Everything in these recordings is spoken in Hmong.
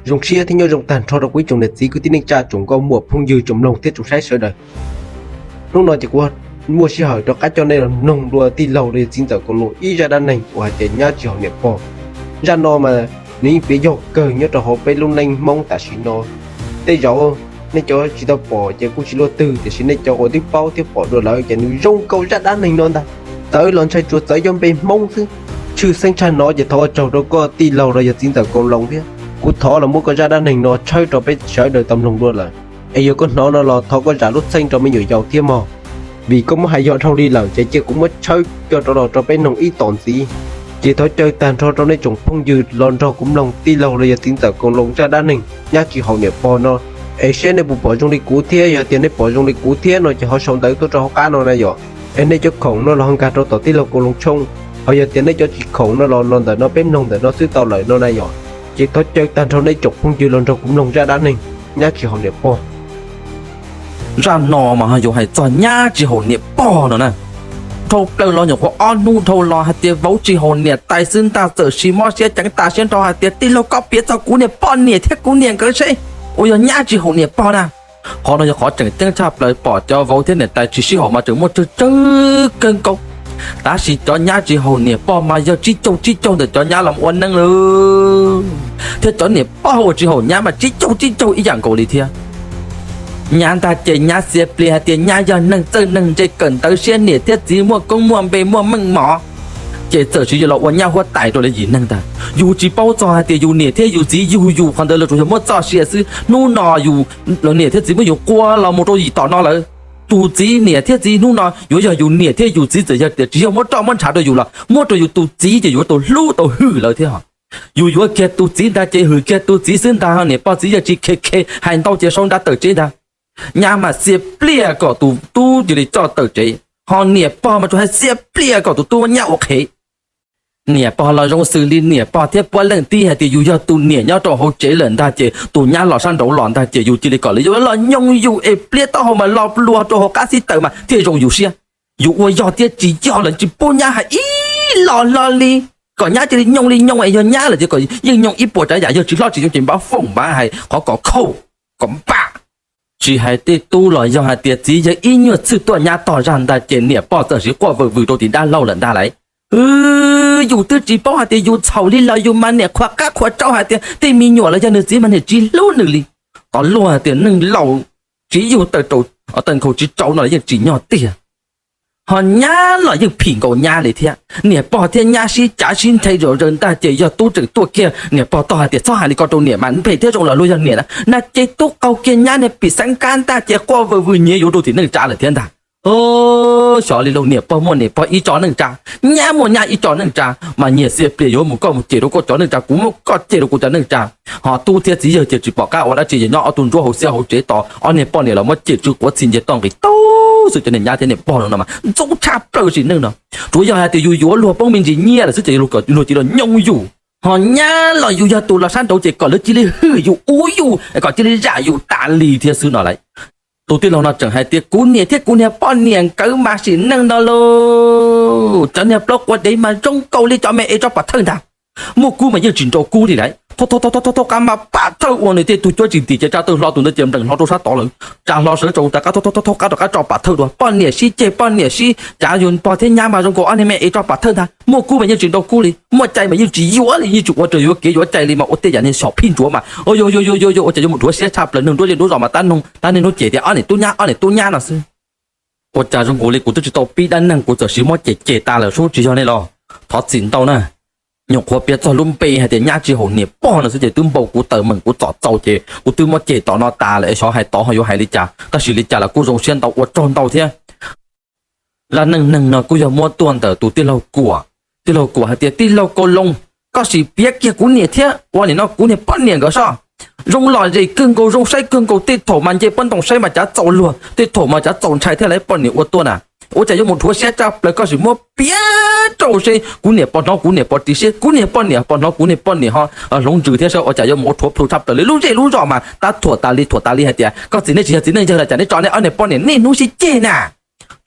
Zoo siab thiab nyob zoo tag nrho rau kuv ib tsoom niam txiv kwv tij neej tsa tsoom nkauj muam phooj ywg tsoom mloog thiab tsoom saib sawv daws. Hnub no ces kuv muaj sij hawm rov qab coj nej los mloog dua tij laug los yog txiv ntxawm Koos Loos ib zaj dab neeg uas hais tias nyab tsis haum niam pog. Zaj no mas nws yeej piav yog kawg nyob rau hauv peb lub neej Hmoob tam sim no. Tej zaum nej cov tsis tau pom ces kuj tsis luaj twg, tiam sis nej cov uas twb paub thiab pom dua lawm ces nws zoo nkauj zaj dab neeg no ntag. Txawv los ntshai tsuas txawv cov npe Hmoob xwb. Tshwj xeeb tshaj no ces thov ua tsaug rau koj tij laug los yog txiv ntxawm Koos Loos thiab. Kuv thov los muab koj zaj dab neeg no tshawb rau peb sawv daws tau mloog dua lawm. Es yog koj hnov no los thov koj zam lub txheej rau me nyuam yaus thiab mog, vim koj muab hais yog dhau li lawm ces cia kuv muab tshawb coj rov los rau peb mloog ib tom ntxiv. Ces thov caw tag nrho rau nej tsoom phooj ywg los nrog kuv mloog tij laug los yog txiv ntxawm Koos Loos zaj dab neeg nyab tsis haum niam pog no, es saib nej puas pom zoo li kuv thiab. Yog tias nej pom zoo li kuv thiab no ces ho sau ntawv tuaj rau hauv qab no na yom. Es nej cov khoom no los ho nkag rau tom tij laug Koos Loos tshooj, ho yog tias nej cov tsis khoom no los los ntawm no peb mloog ntawm no xwb tau lawm no na yom. Ces thov caw tag nrho nej tsoom phooj ywg los nrog kuv mloog zaj dab neeg nyab tsis haum niam pog. Zaj no mas yuav hais txog nyab tsis haum niam pog no na. Dhau plaws los nyuam qhuav ob hnub dhau los hais tias vauv tsis haum niam tais xwb ntag, txawm sis mob siab ceev tas siab nrho hais tias tij laug koj piav txog kuv niag poj niam thiab kuv niam nkawd seb uas yog nyab tsis haum niam pog na. Qhov no yog qhov tseem ceeb tshaj plaws, pom cov vauv thiab niam tais tsis sib haum mas tseem muaj tsawg tsawg kawg nkaus. Tab sis cov nyab tsis haum niam pog mas yog tsib caug tsib caug ntawm cov nyab los ua neej lawm, thiab cov niam pog uas tsis haum nyab mas tsib caug tsib caug ib yam nkaus li thiab. Nyab ntag ces nyab xiav plias hais tias nyab yog neeg txawj neeg ntse kawm ntawv siab, niam thiab txiv muaj koob muaj npe muaj meej mom, ces txawm sis yuav los ua nyab huab tais rau lawv yim neeg ntag. Yus tsis paub txog hais tias yus niam thiab yus txiv yug yus qhov ntawd los tsuas yog muab txoj sia xwb. Hnub no yus niam thiab txiv muab yus qua los mus rau yim tom no lawm, tus txiv niam thiab txiv hnub no yuav yog yus niam thiab yus txiv, txawm yog tias tsis yog muab roj muab ntshav rau yus los muab rau yus tus txiv ces yus yuav tau hlub tau hwm lawv thiab. Yus yuav kiag tus txiv ntag ces hwm kiag tus txiv xwb ntag, niam pog txiv yog tsis khe khe hais ntau ces sau nra tawm tsev ntag. Nyab mas xiav plias kom tus tub cia li coj tawm tsev, ho niam pog mas tsuas hais xiav plias kom tus tub muab nyab ua qhev. Niam pog los zoo xws li niam pog thiab puab leej tib hais tias yus yog tus niam nyob rau hauv tsev lawm ntag ces tus nyab los sab nraud los ntag ces yus cia li kom lawv yuav los nyoog yus es pliab taub hau mas lo luag rau hauv qab xib taws mas thiaj zoo yus siab. Yus ua yog thiab tsis yog los tsis pub nyab hais ib lo hlo li, kom nyab cia li nyoog li nyoog es yog nyab lawm ces kom yeej nyoog ib puas tsav yam, yog tsis hlob tsis zoo ces npab foom npab hais qhov kom khauj kom npam. Tsis hais tej tub los yog hais tias txiv yawg ib nyuag txhwj tuaj nyab tog zag ntag ces niam pog txawm siv quaj vwm vwm rau tim dab laug lawm ntag lauj. Yus twb tsis paub hais tias yus txhaum li los yus mas niam qhuav qab qhuav tsau hais tias tej me nyuam los yog nws txiv mas niam tsis hlub nws li. Qhov luag hais tias neeg laus tsis yug taw rau, taw nkhaus tsis tsau no los yeej tsim nyog tiag. Ho nyab los yeej phim nkaus nyab li thiab. Niam pog thiab nyab sib cav sib nrhe zom zaws ntag ces yog tub tseem tuaj kiag niam pog tog hais tias txhob hais li ko rau niam mas nphem thiab zoo los luag yog niam na. Na ces tub qaug kiag nyab niag pim xeeb kab ntag ces quaj vwm vwm nyiav yuav rau tim neej tsa lawm thiab ntag. Xyov li lauj, niam pog muaj niam pog ib tso neej tsa, nyab muaj nyab ib tso neej tsa, mas nyias xiam plias yuav mus koj mus cem rau koj cov neej tsa, kuv muab koj cem rau kuv cov neej tsa. Ho tub thiab txiv yawg ces tsis pom qab ua dab tsi, yog nyob ob tug ntsuab hauv xiab hauv tsev tos ob niag poj niam los muab cem tsw quav txhim nce toj nqis tau xwb. Cov niag nyab thiab niam pog no mas ntxub tshaj plaws sim neej no. Tsuav yog hais tias yus yuav luag poob me ntsis nyiaj lawm xwb ces luag cia li los nyoog yus. Ho nyab los yus yog tus los sab nraud ces kom lawv cia li hwm yus ub yus kom cia li zam yus tas li thiab xwb no lauj. Tus tij laug no tseem hais tias kuv niam thiab kuv niag poj niam nkawd mas sim neej no lauj, cov niag plaub quav dev mas zoo nkaus li cov me ev tsob pam thawj ntag. Muaj kub mas yeej tsis nrau kub li lauj. Thaub qab mas pam thawj ua nws tej tug cuab tsis ntim ces tsa tawg hlo tus ntawd ces npleem hlo rau sab tod lawm. Tsa hlo sawv rau rov qab thaub qab rov qab tso pam thawj dua. Poj niam sib ceg poj niam sib cav, yus pog thiab nyab mas zoo nkaus ob niag me ev tsob pam thawj ntag. Muaj kub mas yeej tsis nrau kub li, muaj cai mas yeej tsis yuav li, yeej tsis ua raws yuav kev yuav cai li mas ua tej yam niag xyom phij ntsuav mas ua cas yuav mus dhuav siab tshaj plaws, neeg nruab zej nruab zos mas tab neeg hnub cem tias ob niam tub nyab ob niam tub nyab no xwb. Ua cas zoo nkaus li kuv twb tsis tau pib dab neeg kuv txawm siv muab cem cem tas lawm sub, tsis yog nej los? Thov txim ntau na. Nyuam qhuav piav txog lub npe hais tias nyab tsis haum niam pog no xwb ces twb npau kuv taws meem kuv txom txaus ces kuv twb muab cem tom no tas lawm, xyov hais tod ho yuav hais li cas, tab sis li cas los kuj zoo siab ntau ua tsaug ntau thiab. Zaj neej neeg no kuj yog muab tuaj ntawm tus tij laug Kuam. Tij laug Kuam hais tias tij laug Kaus Loos, koj sim piav kiag kuv niam thiab ua nim no kuv niag poj niam nkawd soj. Zoo lom zem kawg nkaus, zoo saib kawg nkaus, tej thaum mas nce pob ntoo saib mas cav txaus luag, tej thaum mas cav txaus ntshai thiab lauj. Poj niam ua tuaj na, ua cas yuav mus dhuav siab tshaj plaws, koj sim muab piav rau seb kuv niam pog hnov kuv niam pog ris siab, kuv niag poj niam pog hnov kuv niag poj niam ho hloov ntsws thiab seb ua cas yuav mus ua rhuav plhu tshaj plaws li. Lub zej lub zos mas tab thuam tas li thuam tas li hais tias koj txiv nej tsis yog txiv neej yawg los cas nej tso nej ob niag poj niam niaj hnub sib ceg na.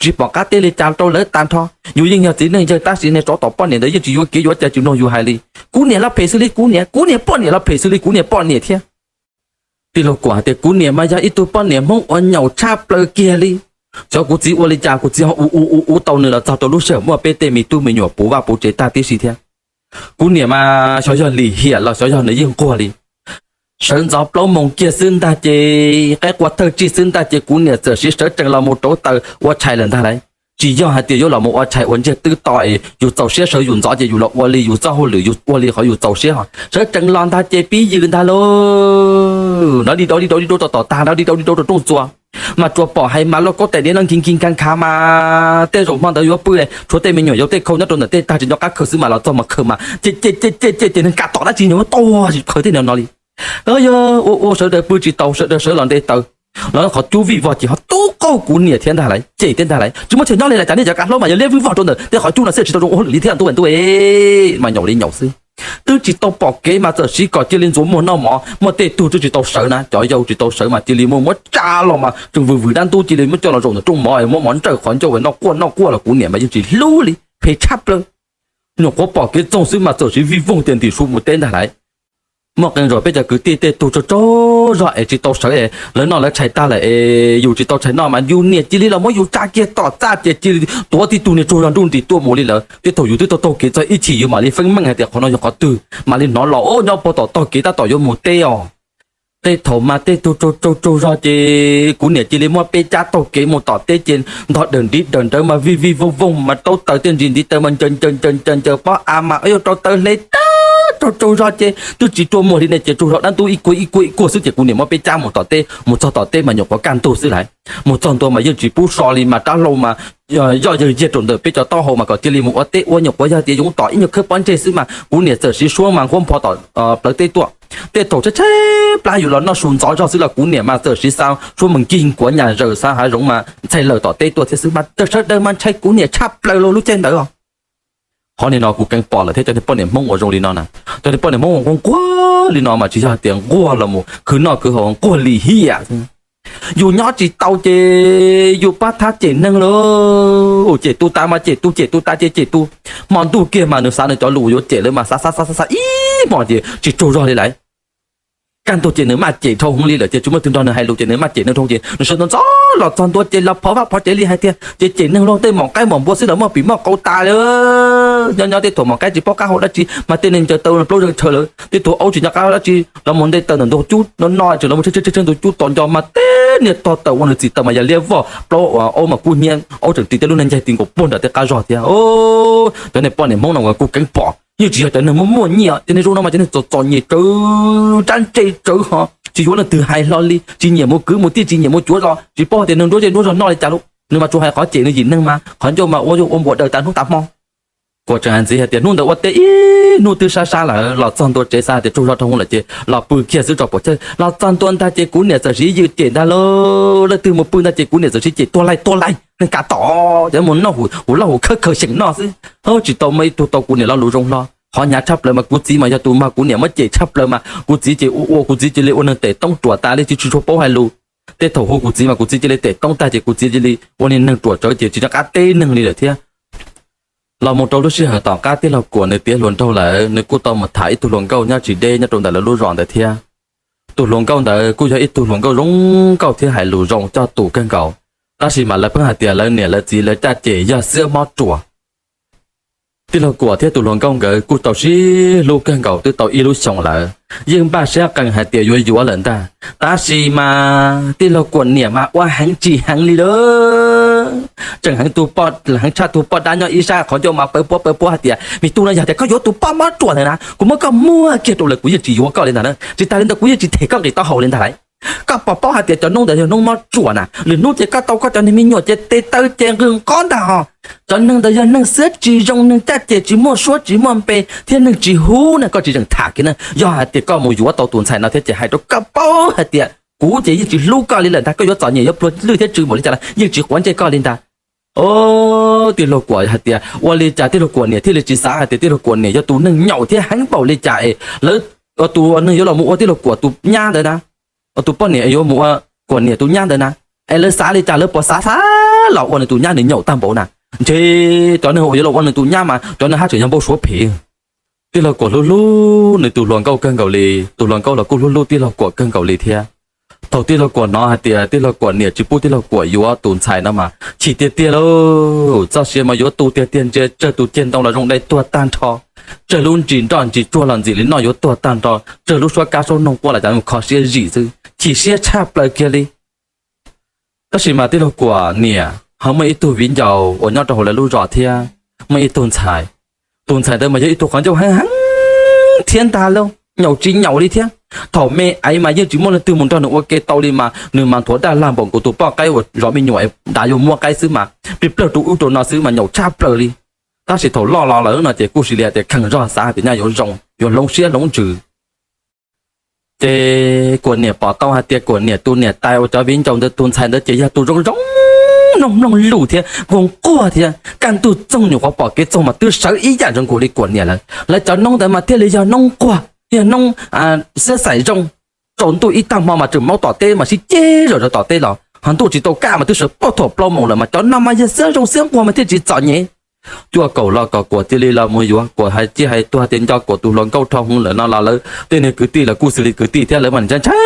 Tsis pom qab teb li cas rau lawv tag nrho. Yus yeej yog txiv neej yawg tab sis niag tsov tom poj niam ntawd yeej tsis yuav kev yuav cai tsis mloog yus hais li. Kuv niam los phem xws li kuv niam, kuv niag poj niam los phem xws li kuv niag poj niam thiab. Tij laug Kuam hais tias kuv niam mas yog ib tug poj niam Hmoob uas nyaum tshaj plaws kiag li. Xyov kuv txiv ua li cas kuv txiv ho ua ua ua ua tau nws los txog rau lub sij hawm muaj peb tej me tub me nyuam puv vaj puv tsev tag tib si thiab. Kuv niam mas xyov yog lim hiam los xyov yog nws yeej nquag li. Sawv ntxov plaub moos kiag xwb ntag ces qaib qua thawj tsig xwb ntag ces kuv niam txawm siv sawv tsees los mus rauv taws ua tshais lawm ntag lauj. Tsis yog hais tias yuav los mus ua tshais ua ntsiag twb to es yus txaus siab sawv yus ntxov ces yus los ua li yus txoj hauj lwm yus ua li qhov yus txaus siab ho. Sawv tsees los ntag ces pib yws ntag lauj. Nrov di rau di rau di rau tom tom tag, nrov di rau di rau rau rooj txua. Mas tsuas pom hais mas lauj kaub tais diav no nkig nkig nkag nkhav mas tej zaum hmo ntawd yuav pw, tshuav tej me nyuam yaus tej khau nyob rau ntawm tej tag tsis nco qab khaws xwb mas los txog mas khaws mas cem cem cem cem cem ces neeg kam tom dab tsi nyuam tuag tsis khaws tej no no li. Yog ua ua sawv daws pw tsis tau sawv daws sawv los nte taws. Los qhov cub vij vog ces ho tub qaug kuv niam thiab ntag lauj, cem thiab ntag lauj. Tsis muaj chaw nyob li lawm cas nej cov kav hlaub mas yog liab vij vog rau ntawm tej qhov cub no xwb tsis tau zoo ua hauj lwm li thiab ntuj ntuj mas nyaum li nyaum xwb. Twb tsis tau pom kev mas txawm siv kom cia li ntxuav muag noj mov, muaj tej tug twb tsis tau sawv na, cov yau tsis tau sawv mas cia li muab muab tsa los mas tseem vwm vwm dab ntub cia li muab coj los zaum ntawm rooj mov muab mov ntsawj qhov ncauj no quaj noj quaj los kuv niam mas yeej tsis hlub li phem tshaj plaws. Nyuam qhuav pom kev txoog xwb mas txawm siv vij voog tias ntim su mus teb ntag lauj. Muaj qee zaum peb cov kwv tij tej tug tsaug tsaug zog es tsis tau sawv es lawv noj lawv tshais tag lawm es yus tsis tau tshais noj mas yus niam cia li los muab yus tsa kiag tom txaj ces cia li tuav tib tug niag tsaug zog nruj nris tuaj mus li lawm. Tej thaum yus twb taug taug kev txog ib chim yus mam li feeb meej hais tias qhov no yog qhov twg, mam li hnov los nyob puag tom tog kev tab tom yuav mus teb os. Tej thaum mas tej tug tsaug tsaug tsaug zog ces kuv niam cia li muab peb cab taug kev mus tom teb ces ntog dawm ntiv dawm nrawv mas vij vij voog voog mas rauv taws tej ntsis ntiv taws mas ncaws ncaws ncaws ncaws ncaws pob av mas yuav rauv taws hle tag tsaug tsaug zog ces twb tsis tshua muag li ne ces tsaug zog dab ntub ib kuag ib kuag ib kuag xwb ces kuv niam muab peb cab mus tom teb, mus txog tom teb mas nyuam qhuav kaj ntug xwb lauj. Mus txog ntua mas yeej tsis pub so li mas rab hlau mas yoj yawg yiag rau ntawm peb cov taub hau mas kom cia li mus ua teb ua nyuam qhuav yog tias yuav tom ib nyuag khawb pob ntseg xwb mas kuv niam txawm siv suab mas nquab npho tom plawv teb tuaj. Tej thaum tshaib tshaib plab yus los noj su ntxov zog xwb los kuv niam mas txawm siv xa suab mas nkig nkuav nyas zaws xa hav zoov mas ntxhais lawm tom teb tuaj thiab xwb mas sawv daws mas ntshai kuv niam tshaj plaws los lub caij ntawd os. Qhov niag no kuv keev pom lawm thiab cov niag poj niam Hmoob uas zoo li no na, cov niag poj niam Hmoob uas nquag nquag li no mas tsis yog hais tias nquag los mus khwv noj khwv haus, nquag lim hiam. Yus nyob tsis tau ces yus pab thab cem neeg lauj, cem tus tas mas cem tus, cem tus tas ces cem tus. Hmo ntuj kiag mas nws xav nws cov lus yuav cem lawv mas xav xav xav xav ib hmos ces tsis tsaug zog li lawm. Kaj ntug ces nws maj cem dhau hwv li lawm ces tsis muaj twg nrog nws hais lus ces nws maj cem neeg dhau ces nws sawv ntxov ntxov los txog ntua ces los phov vaj phov tsev li hais tias ces cem neeg laug tej maum qaib maum npua xwb los muaj pim muaj qau tas li. Nyob nyob tej thaum maum qaib tsis paub qab hau dab tsi mas tej neeg ncaws taw plaub zeeg chaw lawm, tej thaum aub tsis nco qab hau dab tsi los mus nte taws ntawm ntug cub no no tseem los mus tsheb tsheb tsheb ntug cub tos nco mas tej niag tog taws ua nws txim taws mas yog liab vog plaub aub mas kub hnyiab, aub tseem ris tej lub neej ncaig ti nkaus puag nram tej qab zog thiab. Cov niag poj niam Hmoob no uas kuv keev pom yeej tsis yog cov neeg muaj muaj nyiaj, cov neeg zoo no mas cov neeg txom txom nyem tsawv, rab ntseg tsawv ho tsis yuav leej twg hais hlo li, tsis nyiam mus kwv mus tij, tsis nyiam mus cuav zos, tsis paub hais tias neeg nruab zej nruab zog noj li cas lauj. Nws mas tsuas hais qhov cem nws yim neeg mas qhov ncauj mas ua ua npuas daws tas hnub tas hmo. Kuv tseem hais ntxiv hais tias hnub ntawd ua teb ib hnub twb sab sab lawm los txog ntua tsev xav hais tias tsaug zog dhau hwv lawm ces los pw kiag xwb tso pom chawj los txog ntua ntag ces kuv niam txawm siv ywm cem ntag lauj. Leej twg mus pw ntag ces kuv niam txawm siv cem tuag laig tuag laig, neeg kav tom ces mus noj hauv laj hauv khawb khaws xyeem noj xwb. Tsis tau muaj ib tug tau kuv niam lo lus zoo hlo. Qhov hnyav tshaj plaws mas kuv txiv mas yog tus mag kuv niam muab cem tshaj plaws mas kuv txiv ces ua ua kuv txiv cia li ua neeg tes toob ruam tas li tsis tshua paub hais lus. Tej thaum hu kuv txiv mas kuv txiv cia li tes toob tag ces kuv txiv cia li ua niag neeg ruam tsawv ces tsis nco qab teb neeg li lawm thiab. Los mus rau lub sij hawm tom qab tij laug Kuam nws tiav hluas nraug lawm nws kuj tau mus tham ib tug hluas nkauj nyob tsis deb nyob rau ntawm lawv lub zos ntawd thiab. Tus hluas nkauj ntawd kuj yog ib tug hluas nkauj zoo nkauj thiab hais lus zoo coj tus kawg nkaus, tab sis mas lawv pheej hais tias lawv niam lawv txiv lawv caj ces yog xiab mob ruas. Tij laug Kuam thiab tus hluas nkauj nkawd kuj tau sib hlub kawg nkaus twb tau ib lub xyoos lawm, yeej npaj siab qees hais tias yuav yuav lawm ntag, tab sis mas tij laug Kuam niam mas ua heev tsis heev li lawm. Tseem heev tus poj, heev tshaj tus poj dab nyob ib sab qhov ncauj mas pawv puab pawv puab hais tias me tub no yog tias koj yuav tus poj mob ruas ntawd na kuv muab koj muag kiag rau lawv kuv yeej tsis yuav koj li ntag na, tsis tas li ntawd kuv yeej tsis them koj nqis taub hau li ntag lauj. Koj puas paub hais tias cov hnub ntawd yog hnub mob ruas na, lwm hnub ces koj tau koj cov niag me nyuam ces tes taw ces nqws nqob ntag hos. Cov neeg ntawd yog neeg xiab tsis zoo, neeg caj ces tsis muaj suab tsis muaj npe thiab neeg tsis huv na, koj tsis tseem tham kiag na. Yog hais tias koj mus yuav tau tus ntxhais no thiab ces hais rau koj paub hais tias kuv ces yeej tsis hlub koj li lawm ntag, koj yuav txom nyem yuav pluag lwj thiab tsw npaum li cas los yeej tsis quav ntsej koj li ntag. Tij laug Kuam hais tias ua li cas tij laug Kuam niam thiaj li tsis xav hais tias tij laug Kuam niam yog tus neeg nyaum thiab heev npaum li cas es lawv, tus neeg yuav los mus ua tij laug Kuam tus nyab ntawd na, tus poj niam yuav mus ua Kuam niam tus nyab ntawd na, es lawv xav li cas, lawv puas xav xav los ua nws tus nyab, nws nyaum tag npaum na. Ntshe cov neeg uas yuav los ua nws tus nyab mas cov neeg haj tseem yog npau suav phem. Tij laug Kuam hlub hlub nws tus hluas nkauj kawg nkaus li, tus hluas nkauj los kuj hlub hlub tij laug Kuam kawg nkaus li thiab. Thaum tij laug Kuam hnov hais tias tij laug Kuam niam tsis pub tij laug Kuam yuav tus ntxhais no mas chim tiag tiag lauj. Txoj sia mas yuav tu tiag tiag, ntsia tsawg tus ceg ntoo los zoo dai tuag tag nrho, tsawg lub ntsis nroj ntsis tsuag los ntxim li noj yuav tuag tag nrho, tsawg lub suab kab suab noog quaj los cas kho siab zim xwb, chim siab tshaj plaws kiag li. Tab sis mas tij laug Kuam niam ho muaj ib tug viv ncaus uas nyob rau hauv lawv lub zos thiab muaj ib tug ntxhais. Tus ntxhais ntawd mas yog ib tug qhov ncauj heev heev thiab ntag lauj, nyaum tsis nyaum li thiab. Thaum me aiv mas yeej tsis muaj leej twg mus nrog nws ua ke tau li mas nws mas nthuav dab lag npaum nkaus tus poj qaib uas zov me nyuam dav yuav muab qaib xwb mas plig plawg rau ub rau no xwb mas nyaum tshaj plaws li. Tab sis thaum loj los lawm no ces kuj sis li hais tias kheev zog xav hais tias nyaj yuav zoo yuav hloov siab hloov ntsws. Ces Kuam niam pom tau hais tias Kuam niam tus niam tais uas cov viv ncaus ntawd tus ntxhais ntawd ces yog tus zoo zoo, mloog mloog lus thiab nquag nquag thiab kaj ntug txoog nyuam qhuav pom kev txoog mas twb sawv ib yam zoo nkaus li Kuam niam lawm. Lawv cov noob ntawd mas thiaj li yog noob nquag, yog noob xiab xaim zoo. Tsaus ntuj ib tag hmo mas tseem maub tom teb mas sib ceg zom zaws tom teb los ho ntuj tsis tau kaj mas twb sawv paj thaum plaub moos lawm mas cov no mas yog xiab zoo xiab nquag mas thiaj tsis txom nyem. Cuaj kaum los kom Kuam cia li los mus yuav, Kuam hais cia hais tuag tias nco Kuam tus hluas nkauj dhau hwv lawm no los lawv tej niag kwv tij los kuj xws li kwv tij thiab lawv mas ntshai ntshai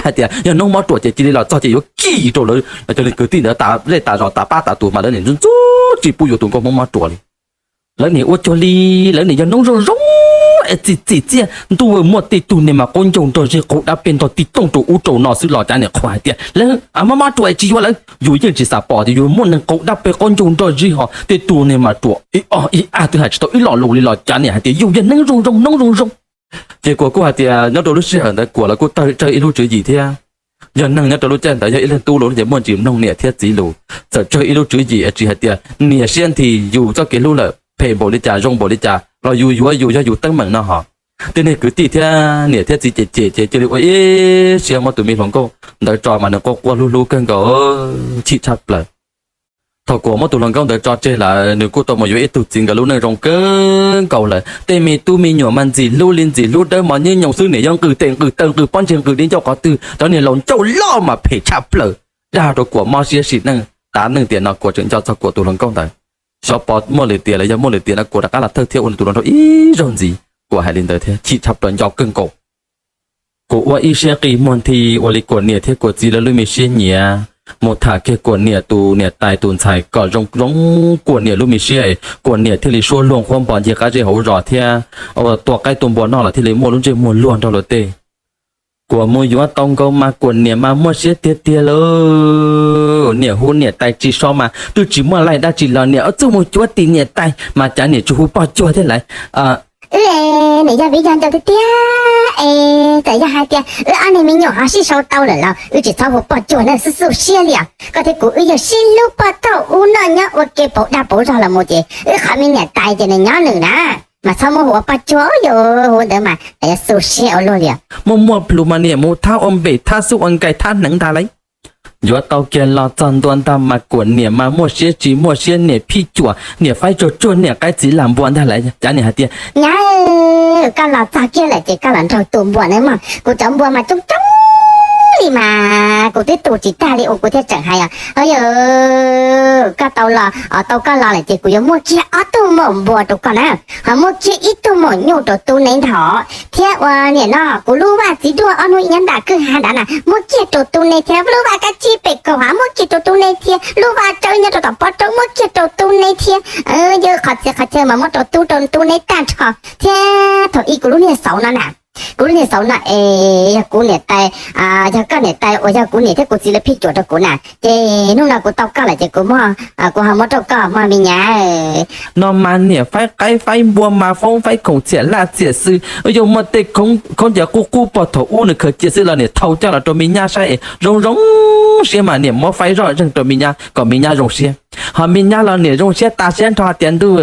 hais tias yog noob mob ruam ces cia li los txog ces yuav kis rau lawv cov niag kwv tij ntawd tas zej tas zos tas pab tas tus mas lawv nim ntxub ntxub tsis pub yuav tus nkauj Hmoob mob ruam li. Lawv nim ua cuag li lawv nim yog noob zoo zoo es txim txim txiaj ntuj muaj tej tug niag mas qaub ncaug nrog zig qaug dab peg nrog tig tooj rau ub rau no xwb los cav nim qhuas hais tias lawv mob mob ruam tsis yuav lawv. Yus yeej tsis xav pom tias yus muaj neeg qaug dab peg qaub ncaug nrog zig ho tej tug niag mas ruam ib ob ib ab twb hais tsis tau ib lo lus li los cav nim hais tias yus yog neeg zoo zoo noob zoo zoo. Ces Kuam kuj hais tias nyob rau lub sij hawm ntawd Kuam los kuj tawg tsawg ib lub tswv yim thiab. Yog neeg nyob rau lub caij ntawd yog ib leeg tub los ces muaj ntsis mloog niam thiab txiv lus, txawm tsawg ib lub tswv yim es tsis hais tias niam siab nthi yus txoj kev hlub lawm phem npaum li cas zoo npaum li cas los yus yuav yus yog yus teeb meem no ho. Tej niag kwv tij thiab niam thiab txiv cem cem ces cia li ua ib siab muab tus me hluas nkauj ntawd tso mas nws quaj quaj hlub hlub kawg nkaus, chim tshaj plaws. Thaum Kuam muab tus hluas nkauj ntawd tso tseg lawm nws kuj tau mus yuav ib tug txiv nkawd lub neej zoo kawg nkaus lawm. Tej me tub me nyuam mas ntxim hlub li ntxim hlub dawb mos nyuj nyoos xwb, niam yuav nqws tes nqws taw nqws pob ntseg nqws di ncauj qhov twg, cov niag laus ncauj loj mas phem tshaj plaws. Dag rau Kuam mob siab sim neej, tav neej tiam no Kuam tseem nco txog Kuam tus hluas nkauj ntawd. Xyov pov muaj lwm tiam los yog muaj lwm tiam no Kuam rov qab los thawj thiab ua nws tus hluas nraug ib zaug ntxiv. Kuam hais li ntawd thiab chim tshaj plaws nco kawg nkaus. Kuam ua ib siab qis muag nthi ua li Kuam niam thiab Kuam txiv lawv lub me siab nyiam, mus tham kiag Kuam niam tus niam tais tus ntxhais kom zoo zoo Kuam niam lub me siab, Kuam niam thiaj li suab luag qhuab npo ncig qab zej hauv zos thiab tua qaib tua npua noj los thiaj li muaj lub ntsej muag luag nrog luag tej. Kuam mus yuav tau nkaus mas Kuam niam mas muaj siab tiag tiag lauj. Niam hu niam tais tsis so mas twb tsis muaj laij dab tsi los niam ob txuj mus cuav tim niam tais mas cav niam tsis hu poj cuag thiab lawm. Wb nim yog viv yog ncaus tiag tiag es txawm yog hais tias wb ob niag me nyuam ho sib sau tau lawm los wb tsis txhob hu poj cuag na, xub xub siab li os. Koj thiab kuv wb yog sib hlub poj thauj ub noj nyob ua ke pauv dag pauv zog los mus ces wb qhov me niam tais ces nws nyob nws na, mas txhob muab hu ua poj cuag, hu ntawd mas yog xub siab ua luaj li os. Muaj muaj plhus mas niam mus thab ua npem thab xub ua nkais thab hneev ntag lauj. Yuav tau kiag los txog ntua ntag mas Kuam niam mas muaj siab tsis muaj siab niam phij cuam niam faib tsuag tsuag niam qaib txiv lam npua ntag lauj. Cav niam hais tias, Nyab, koj los txog kiag lawm ces koj los nraug tu npua nawb mog, kuv cov npua mas coob coob li mas kuv twb tu tsis tag li uas kuv thiaj tseem hais os. Yog koj tau los, tau koj los lawm ces kuv yuav muaj kiag ob tug maum npua rau koj na, ho muaj kiag ib tug maum nyuj rau tub neb ntag, thiab ua niam no kuv lub vaj txiv duaj ob hnub nyob nram kwj ha nrad na muab kiag rau tub neb thiab, lub vaj kab tsib pem kaum ha muab kiag rau tub neb thiab, lub vaj tsawb nyob rau tom pob roob muab kiag rau tub neb thiab. Yog qhov txhia qhov chaw mas muab rau tub rau tub neb tag nrho thiab. Thaum ub kuv lub niag xauv no na, kuv lub niag xauv no es yog kuv niam tais, yog koj niam tais uas yog kuv niam thiab kuv txiv lawv phij cuam rau kuv na, ces hnub no kuv tau koj lawm ces kuv, kuv ho muab rau koj mog me nyab. No mas niam faib qaib faib npua mas foob faib khoom txhiam laj txhiam xwm, yuav muaj tej khaub ncaws qub qub pog thaum ub nws khaws cia xwb los niam thau coj los rau me nyab saib es zoo zoo siab mas niam muab faib zoj zeeg rau me nyab kom me nyab zoo siab. Ho me nyab los niam zoo siab tas siab nrho tias ntuj,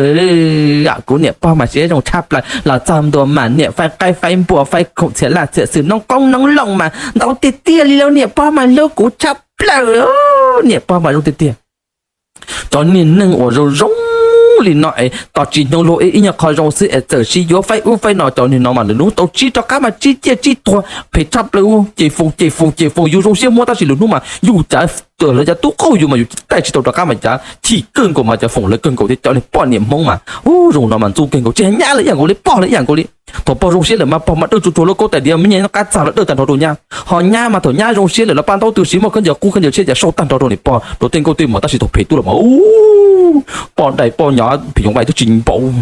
kuv niam pog mas siab zoo tshaj plaws los txog ntua mas niam faib qaib faib npua faib khoom txhiam laj txhiam xwm noob qoob noob loo mas ntau tiag tiag li lauj, niam pog mas hlub kuv tshaj plaws, niam pog mas zoo tiag tiag. Cov niag neeg uas zoo zoo li no es tos tsis hnyoob luag ib nyuag qho zoo xwb es txawm sib yuav faib ub faib no, cov niag no mas lwm hnub tau tsib rov qab mas tsib ciaj tsib tuag phem tshaj plaws, ces foos ces foos ces foos yus zoo siab muab tab sis lwm hnub mas yus cav lawv cov tub qaug yus mas yus taij tsis tau rov qab mas cas chim kawg nkaus mas cas foom lawv kawg nkaus thiab cov niag poj niam Hmoob mas ub zoo no mas ntxub kawg nkaus tsis hais nyab lawv ib yam nkaus li, pog lawv ib yam nkaus li. Thaum pog zoo siab lawm mas pog mas dawj tsuag tsuag lub kaub tais diav me nyuam qab txag los dawj tag nrho rau nyab, ho nyab mas thaum nyab zoo siab lawm los paj ntaub tw siv muaj khaub ncaws qub khaub ncaws tshiab cas sau tag nrho rau niam pog rau tej nkauj tej muam tab sis thaum phem tuaj los mas ub poj dai poj nyob phim nyooj vais twb tsis npaum.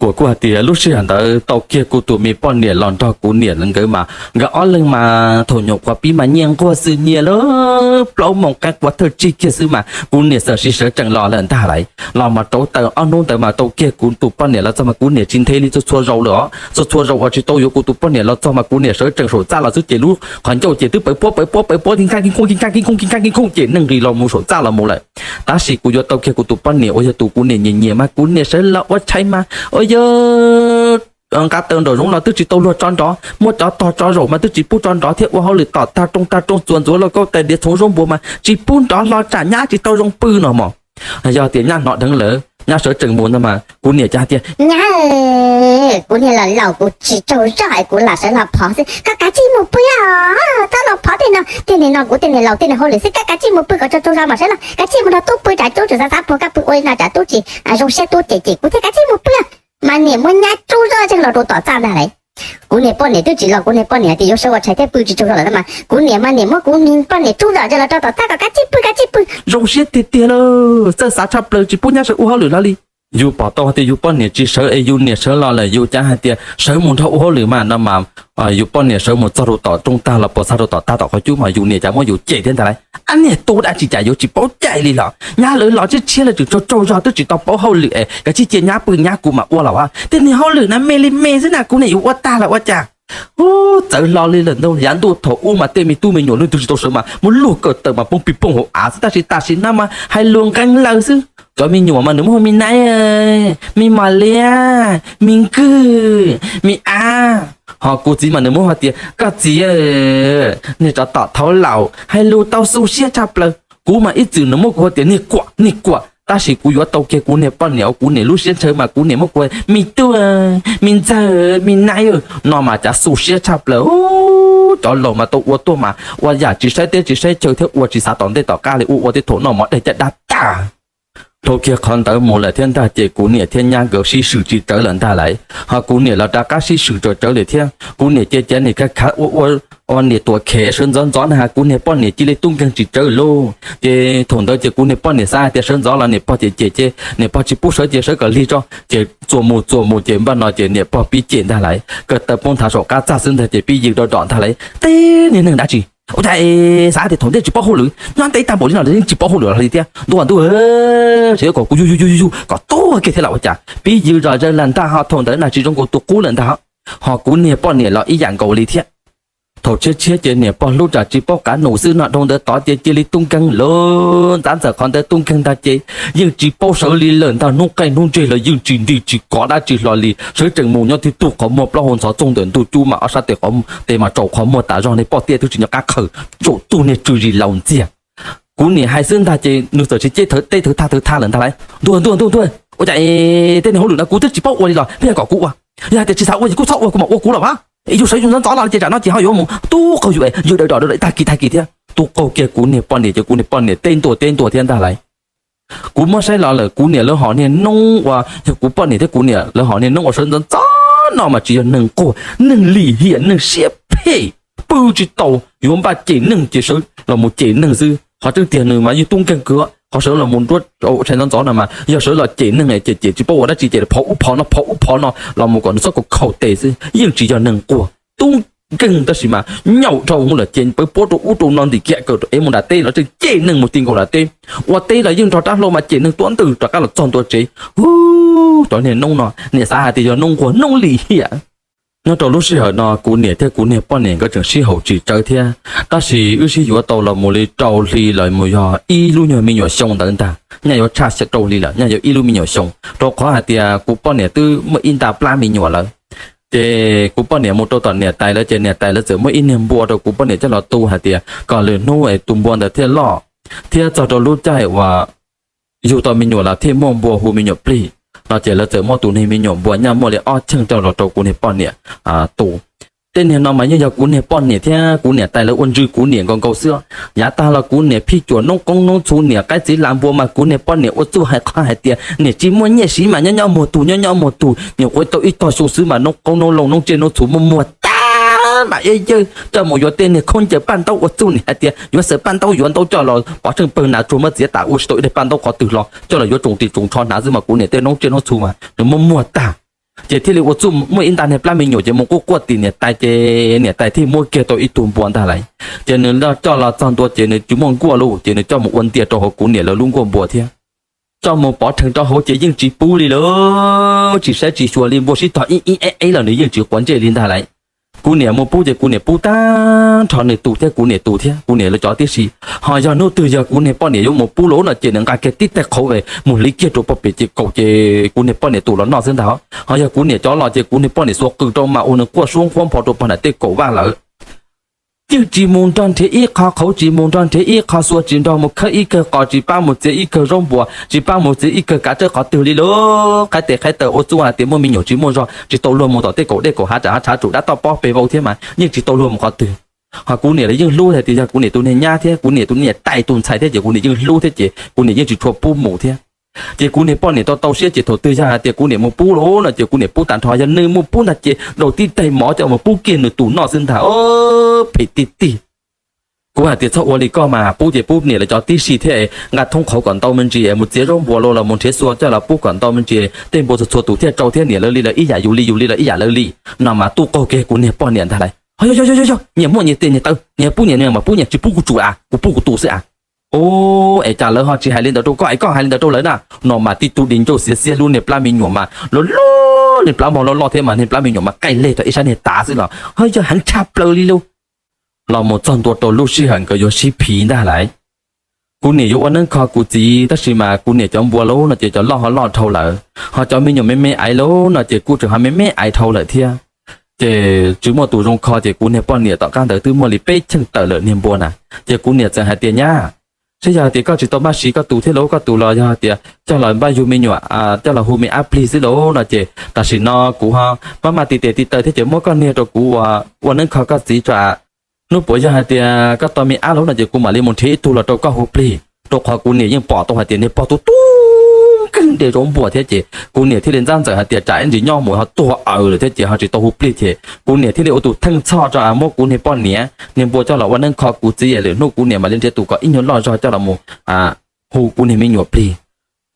Kuv kuj hais tias lub sij hawm ntawd tau kiag kuv tus me poj niam los nrog kuv niam nkawd mas nkawd ob leeg mas thaum nyuam qhuav pib mas nyias nquag xwb nyias lawm plaub moos qaib qua thawj tsig kiag xwb mas kuv niam txawm sawv tsees los lawm ntag lauj. Los mas rauv taws ob hnub ntawd mas tau kiag kuv tus poj niam los txog mas kuv niam tsis nthe li txhua txhua zaus lawm os, txhua txhua zaus uas tsis tau yuav kuv tus poj niam los txog mas kuv niam sawv tsees saum txaj los xwb ces lub qhov ncauj ces twb pawv puab pawv puab pawv puab ki nkaj ki nkoj ki nkaj ki nkoj ki nkaj ki nkoj ces neeg nqis los mus saum txaj los mus lawm. Tab sis kuv yuav tau kiag kuv tus poj niam uas yog tus kuv niam nyiam nyiam mas kuv niam sawv los ua tshais mas uas yog nqa taws nraum zoov los twb tsis tau luag tso nrov, muab cov tog tso zaum mas twb tsis pub tso nrov thiab ua hauj lwm tom tag rooj tag rooj txuas ntxuav lauj kaub tais diav txhoov zaub npua mas tsis pub nrov hlo tsam nyab tsis tau zoo pw no mog. Yog tias nyab hnov dheev lawm nyab sawv tsees mus ntag mas kuv niam cas hais tias nyab, kuv niag laus laus kuv tsis tsaug zog es kuv lam sawv los phov xwb, koj kav tsij mus pw os, txhob los phov tej no, tej niag no kuv tej niag laus tej niag hauj lwm xwb, koj kav tsij mus pw kom tsaug tsaug zog mas sawv los, kav tsij mus nrog tub pw tsam tub tsis xav xav puag koj pw ua li no tsam tub tsis zoo siab tub cem cem kuv thiab, kav tsij mus pw. Mas niam muab nyab tsuj zoj tseeg los rau tom txaj ntag lauj. Kuv niag poj niam twb tsis los, kuv niag poj niam tias yuav sawv ua tshais thiab pw tsis tsaug zog lawm ntag mas kuv niam mas niam muab kuv niag poj niam tsuj zoj tseeg los rau tom txaj kom kav tsij pw kav tsij pw. Zoo siab tiag tiag lauj, txawj xav tshaj plaws tsis pub nyab sawv ua hauj lwm hlo li. Yus pom tau hais tias yus poj niam tsis sawv es yus niam sawv los lawm yus cav hais tias sawv mus nrog ua hauj lwm mas no mas yus poj niam sawv mus txog rau tom rooj tag los puas txog rau tom tag tom qhov cub mas yus niam cas muab yus cem thiab ntag lauj. Ab niag tub dab tsi cas yuav tsis paub cai li los, nyab lawv los tshiab tshiab lawv tseem tsaug tsaug zog twb tsis tau paub hauj lwm es kav tsij cia nyab pw nyab kuv mam ua los as, tej niag hauj lwm na me li me xwb na kuv niam yuav ua tag los ua cas. Ub, txawv hlo li lawm ntag, yav ntuj thaum ub mas tej me tub me nyuam leej twg tsis tau sawv mas muab luag ko taw mas poob pis pooj hauv av xwb, tab sis tam sim no mas hais lus nqeeb lawm xwb. Cov me nyuam mas nws muab hu me naib, me mos liab, me nkwj, me ab. Ho kuv txiv mas nws muab hu tias koj txiv, niag tsov tom thaub laus hais lus tau xu siab tshaj plaws. Kuv mas ib txwm nws muab kuv hu tias niag kuam niag kuam, tab sis kuv yuav tau kiag kuv niag poj niam uas kuv niam lub siab ntshaw mas kuv niam muab kuv me tub, me ntxawg, me naib no mas cav xu siab tshaj plaws. Cov laus mas tau ua tuaj mas ua yam tsis saib teb tsis saib chaw thiab ua tsis xav tom ntej tom qab li, ua ua tej thaum noj mov dej caj dab tag. Dhau kiag qhov ntawd mus lawm thiab ntag ces kuv niam thiab nyab nkawd sib swm tsis tsawv lawm ntag lauj, ho kuv niam los rov qab sib swm tsawv tsawv lawm thiab. Kuv niam ces cav niam khav khav ua ua, ua niam tuam khem sawv ntxov ntxov na, kuv niag poj niam cia li tub nkeeg tsis tsawv lauj. Ces thaum ntawd ces kuv niag poj niam xav hais tias sawv ntxov los niam pog cem cem, niam pog tsis pub sawv ces sawv kom lig tso. Ces txuas mus txuas mus ces npaj no ces niam pog pib cem ntag lauj, ko taw poob nthav saum qab txaj xwb ntag ces pib yws do do ntag lauj. Teb niag neeg dab tsi, ua cas xav tias thaum ntej tsis paub hauj lwm nyob ntev tag npaum li no yeej tsis paub hauj lwm li thiab. Ntuj ntuj, tseem yuav kom kuv yug yug yug yug kom tuag kiag thiab los ua cas, pib yws zom zaws lawm ntag. Ho thaum ntawd na tsis zoo nkaus tus qub lawm ntag. Ho kuv niag poj niam los ib yam nkaus li thiab. Thaum tshiab tshiab ces niam pog hlub tsam tsis paub qav num xwb no, dhau ntawd tod ces cia li tub nkeeg lawm ntag. Ntxawm qhov ntawd tub nkeeg ntag ces yeej tsis paub sawv li lawm ntag. Hnub qaij hnub ntseg los yeej tsis nti tsis kov dab tsi hlo li, sawv tsees mus nyob twg tug qhov muag plaub hau ntxhov txooj ntawm ntug cub mas ob sab tes qhov tes mas tsaus qhov muag tas zog, niag poj tiaj twb tsis nco qab khaws, tsaus tug niag tsw zis laus ntxiag. Kuv niam hais xwb ntag ces nws txawm tsis ceb thawv teb thawv thaj thawv thaj lawm ntag lauj. Ntuag ntuag ntuag ntuag, ua cas tej niag hauj lwm no kuv twb tsis paub ua li los pheej kom kuv ua? Yog hais tias tsis xav ua ces kuj txhob ua, kuv mam ua kuv los as. Es yus sawv yus ntxov ntxov los ces tsam no ces ho yuav mus tub qaug yus es yus daws dom daws tag kis tag kis thiab. Tub qaug kiag kuv niag poj niam ces kuv niag poj niam teb ntua teb ntua thiab ntag lauj. Kuv muab saib los lawm kuv niam lawv hom niag noob uas yog kuv poj niam thiab kuv niam lawv hom niag noob uas sawv ntxov ntxov no mas tsis yog neeg quag, neeg lim hiam, neeg siab phem, pw tsis tau, yuav npaj cem neeg ces sawv los mus cem neeg xwb. Qhov tseeb tiag nws mas yeej tub nkeeg kawg, qhov sawv los mus nruab tshais ntxov ntxov no mas yog sawv los cem neeg ces cem tsis paub ua dab tsi, ces phov ub phov no phov ub phov no los mus kom nws txhob khaus tes xwb, yeej tsis yog neeg quag. Tub nkeeg tab sis mas nyaum dhau lawm ces pawv puab rau ub rau no ntim kiag kawm rau ev mus nram teb los tseem cem neeg mus ti nkaus nram teb. Ua teb los yeej nrog rab hlau mas cem neeg tuab ntwg rov qab los txog ntua tsev. Hu, cov niag noob no niam xav hais tias yog noob nquag noob lim hiam. Nyob rau lub sij hawm no kuv niam thiab kuv niag poj niam nkawd tseem sib haum tsis tsawv thiab, tab sis wb sib yuav tau los mus li rau hli los mus yog ib lub nyuag me nyuam xyoo ntawd ntag, nyaj yuav tshaj rau hli lawm, nyaj yuav ib lub me nyuam xyoo, rau qhov hais tias kuv poj niam twb muaj ib nta plab me nyuam lawm. Ces kuv poj niam mus rau tom niam tais lawv ces niam tais lawv txawm muab ib niag npua rau kuv poj niam coj los tu hais tias kom lwm hnub es tus npua ntawd thiaj loj, thiab txog rau lub caij uas yug tau me nyuam los thiaj muaj npua hu me nyuam plig no. Ces lawv txawm muab tus niag me nyuam npua nyaj muaj li ob cheej coj los rau kuv niag poj niam tu. Tej niag no mas yeej yog kuv niag poj niam thiab kuv niam tais lawv ua ntsws kuv niam nkaus nkaus xwb. Yav tag los kuv niam phij cuam noob qoob noob txhuv niam qaib txiv las npua mas kuv niag poj niam ua txuj hais qhov hais tias niam tsis muaj nyiaj siv mas nyob nyob muag tug nyob nyob muag tug, nyuam qhuav tau ib tog xyoo xwb mas noob qoob noob loo noob tsiaj noob txhuv muaj muag tag mas ib yawg coj mus yuav tej niag khaub ncaws paj ntaub ua txuj niam hais tias yuav xaws paj ntaub yuav ntaub coj los pov tsheej pawg nas tsuag muab txiav tas ua tsis tau ib daim paj ntaub qhov twg los coj los yuav tsoos tis tsoos tsho hnav xwb mas kuv niam tej noob tsiaj noob txhuv mas nws muaj muag tag. Ces thiaj li ua txuj muaj ib nta niag plab me nyuam ces mus quaj quaj tim niam tais ces niam tais thiaj muab kiag tau ib tug npua ntag lauj. Ces nws coj los txog ntua ces nws tsis muaj nkuaj lauj ces nws coj mus ua ntiag rau hauv kuv niam lawv lub nkuaj npua thiab. Coj mus pov rhees rau hauv ces yeej tsis pub li lawm, tsis saib tsis xyuas li, npua sib tog ib ib eb eb los nws yeej tsis quav ntsej li ntag lauj. Kuv niam mus pub ces kuv niam pub tag nrho nws tus thiab kuv niam tus thiab kuv niam lawv cov tib si. Ho yog hnub twg yog kuv niag poj niam yuav mus pub lawm no ces nws nqa kiag tib taig qhauv mus hliv kiag rau pog pem ces kaum ces kuv niag poj niam tus los noj xwb ntag. Ho yog kuv niam cov los ces kuv niag poj niam xuas qws rau mas ua nws quaj suab nquab nphau rau pog niam tej kaum vaj lawm. Yeej tsis mus nrog nrhiav ib qho qhauv, tsis mus nrog nrhiav ib qho xuas, tsis nrog mus khawb ib kawg qos, tsis pab mus txiav ib kawg zaub npua, tsis pab mus txiav ib kawg kav tsawb qhov twg li lauj. Qhaib tes qhaib taw ua txuj hais tias muaj me nyuam tsis muaj zog, tsis tau luag mus tom tej kaum dej kaum hav tsam hav tshav tsum dab toj pob pes vau thiab mas yeej tsis tau luag mus qhov twg. Ho kuv niam lawv yeej hlub hais tias yog kuv niam tus niag nyab thiab kuv niam tus niam tais tus ntxhais thiab ces kuv niam yeej hlub thiab ces kuv niam yeej tsis tshua pub mus thiab. Ces kuv niag poj niam tau tau siab ces thaum twg yog hais tias kuv niam mus pub lawm no ces kuv niam pub tag nrho, yog nws mus pub ntag ces daus tib daim mov coj mus pub kiag nws tus noj xwb ntag. Phem tiag tiag. Kuv hais tias txhob ua li koj mas, pub ces pub niam lawv cov tib si thiab, nqa thoob qhauv kom ntau me ntsis, mus txiav zaub npua los los mus nrhiav xuas coj los pub kom ntau me ntsis, tej npua txhua txhua tus thiaj rau thiab niam lawv li lawv ib yam, yus li yus li lawv ib yam lawv li. No mas tuaj qaug kiag kuv niag poj niam ntag lauj. Ho yog yog yog yog, nyias muaj nyias tes nyias taw, nyias pub nyias mas pub nyias, tsis pub kuv tsum a, kuv pub kuv tus xwb a. Ub, es cas lawv ho tsis hais li ntawd rau koj es koj hais li ntawd rau lawv na? No mas tib tug di ncauj xiav xiab hlub niag plab me nyuam mas loj loj, niag plab mog loj loj thiab mas niag plab me nyuam mas qaij leg rau ib sab niag tav xwb los ho yog heev tshaj plaws li lauj. Los mus txog ntua rau lub sij hawm nkawd yuav sib phiv ntag lauj. Kuv niam yuav ua neeb kho kuv txiv tab sis mas kuv niam cov npua lauj no ces cov loj ho loj dhau lawm, ho cov me nyuam me me aiv lauj no ces kuj tseem ho me me aiv dhau lawm thiab. Ces tsis muaj tus zoo kho ces kuv niag poj niam tom qab ntawd twb muaj li peb cheej tawm lawm niag npua na. Ces kuv niam txawm hais tias nyab, saib yog tias koj tsis tau maj siv koj tus thiab lauj, koj tus los yog tias coj los npaj yug me nyuam, coj los hu me ab plig xwb lauj no ces tam sim no kuv ho maj maj tiv tes tiv taw thiab ces muab koj niag rau kuv ua neeb kho koj txiv tso. Hnub puas yog hais tias koj tau me ab lauj no ces kuv mam li mus nrhiav ib tug los rau koj hu plig, rau qhov kuv niam yeej pom tau hais tias niag pog tub tub nkeeg de zaub npua thiab ces kuv niam thiaj li ntxab ntxawm hais tias tsam ib ntsis nyob mus ho tuag aws lawm thiab ces ho tsis tau hu plig ces kuv niam thiaj li ua tus theej txhoj tso muab kuv niag poj niam niag npua coj los ua neeb kho kuv txiv es lwm hnub kuv niam mam li nrhiav tus kom ib nyuag loj zog coj los mus hu kuv niag me nyuam plig.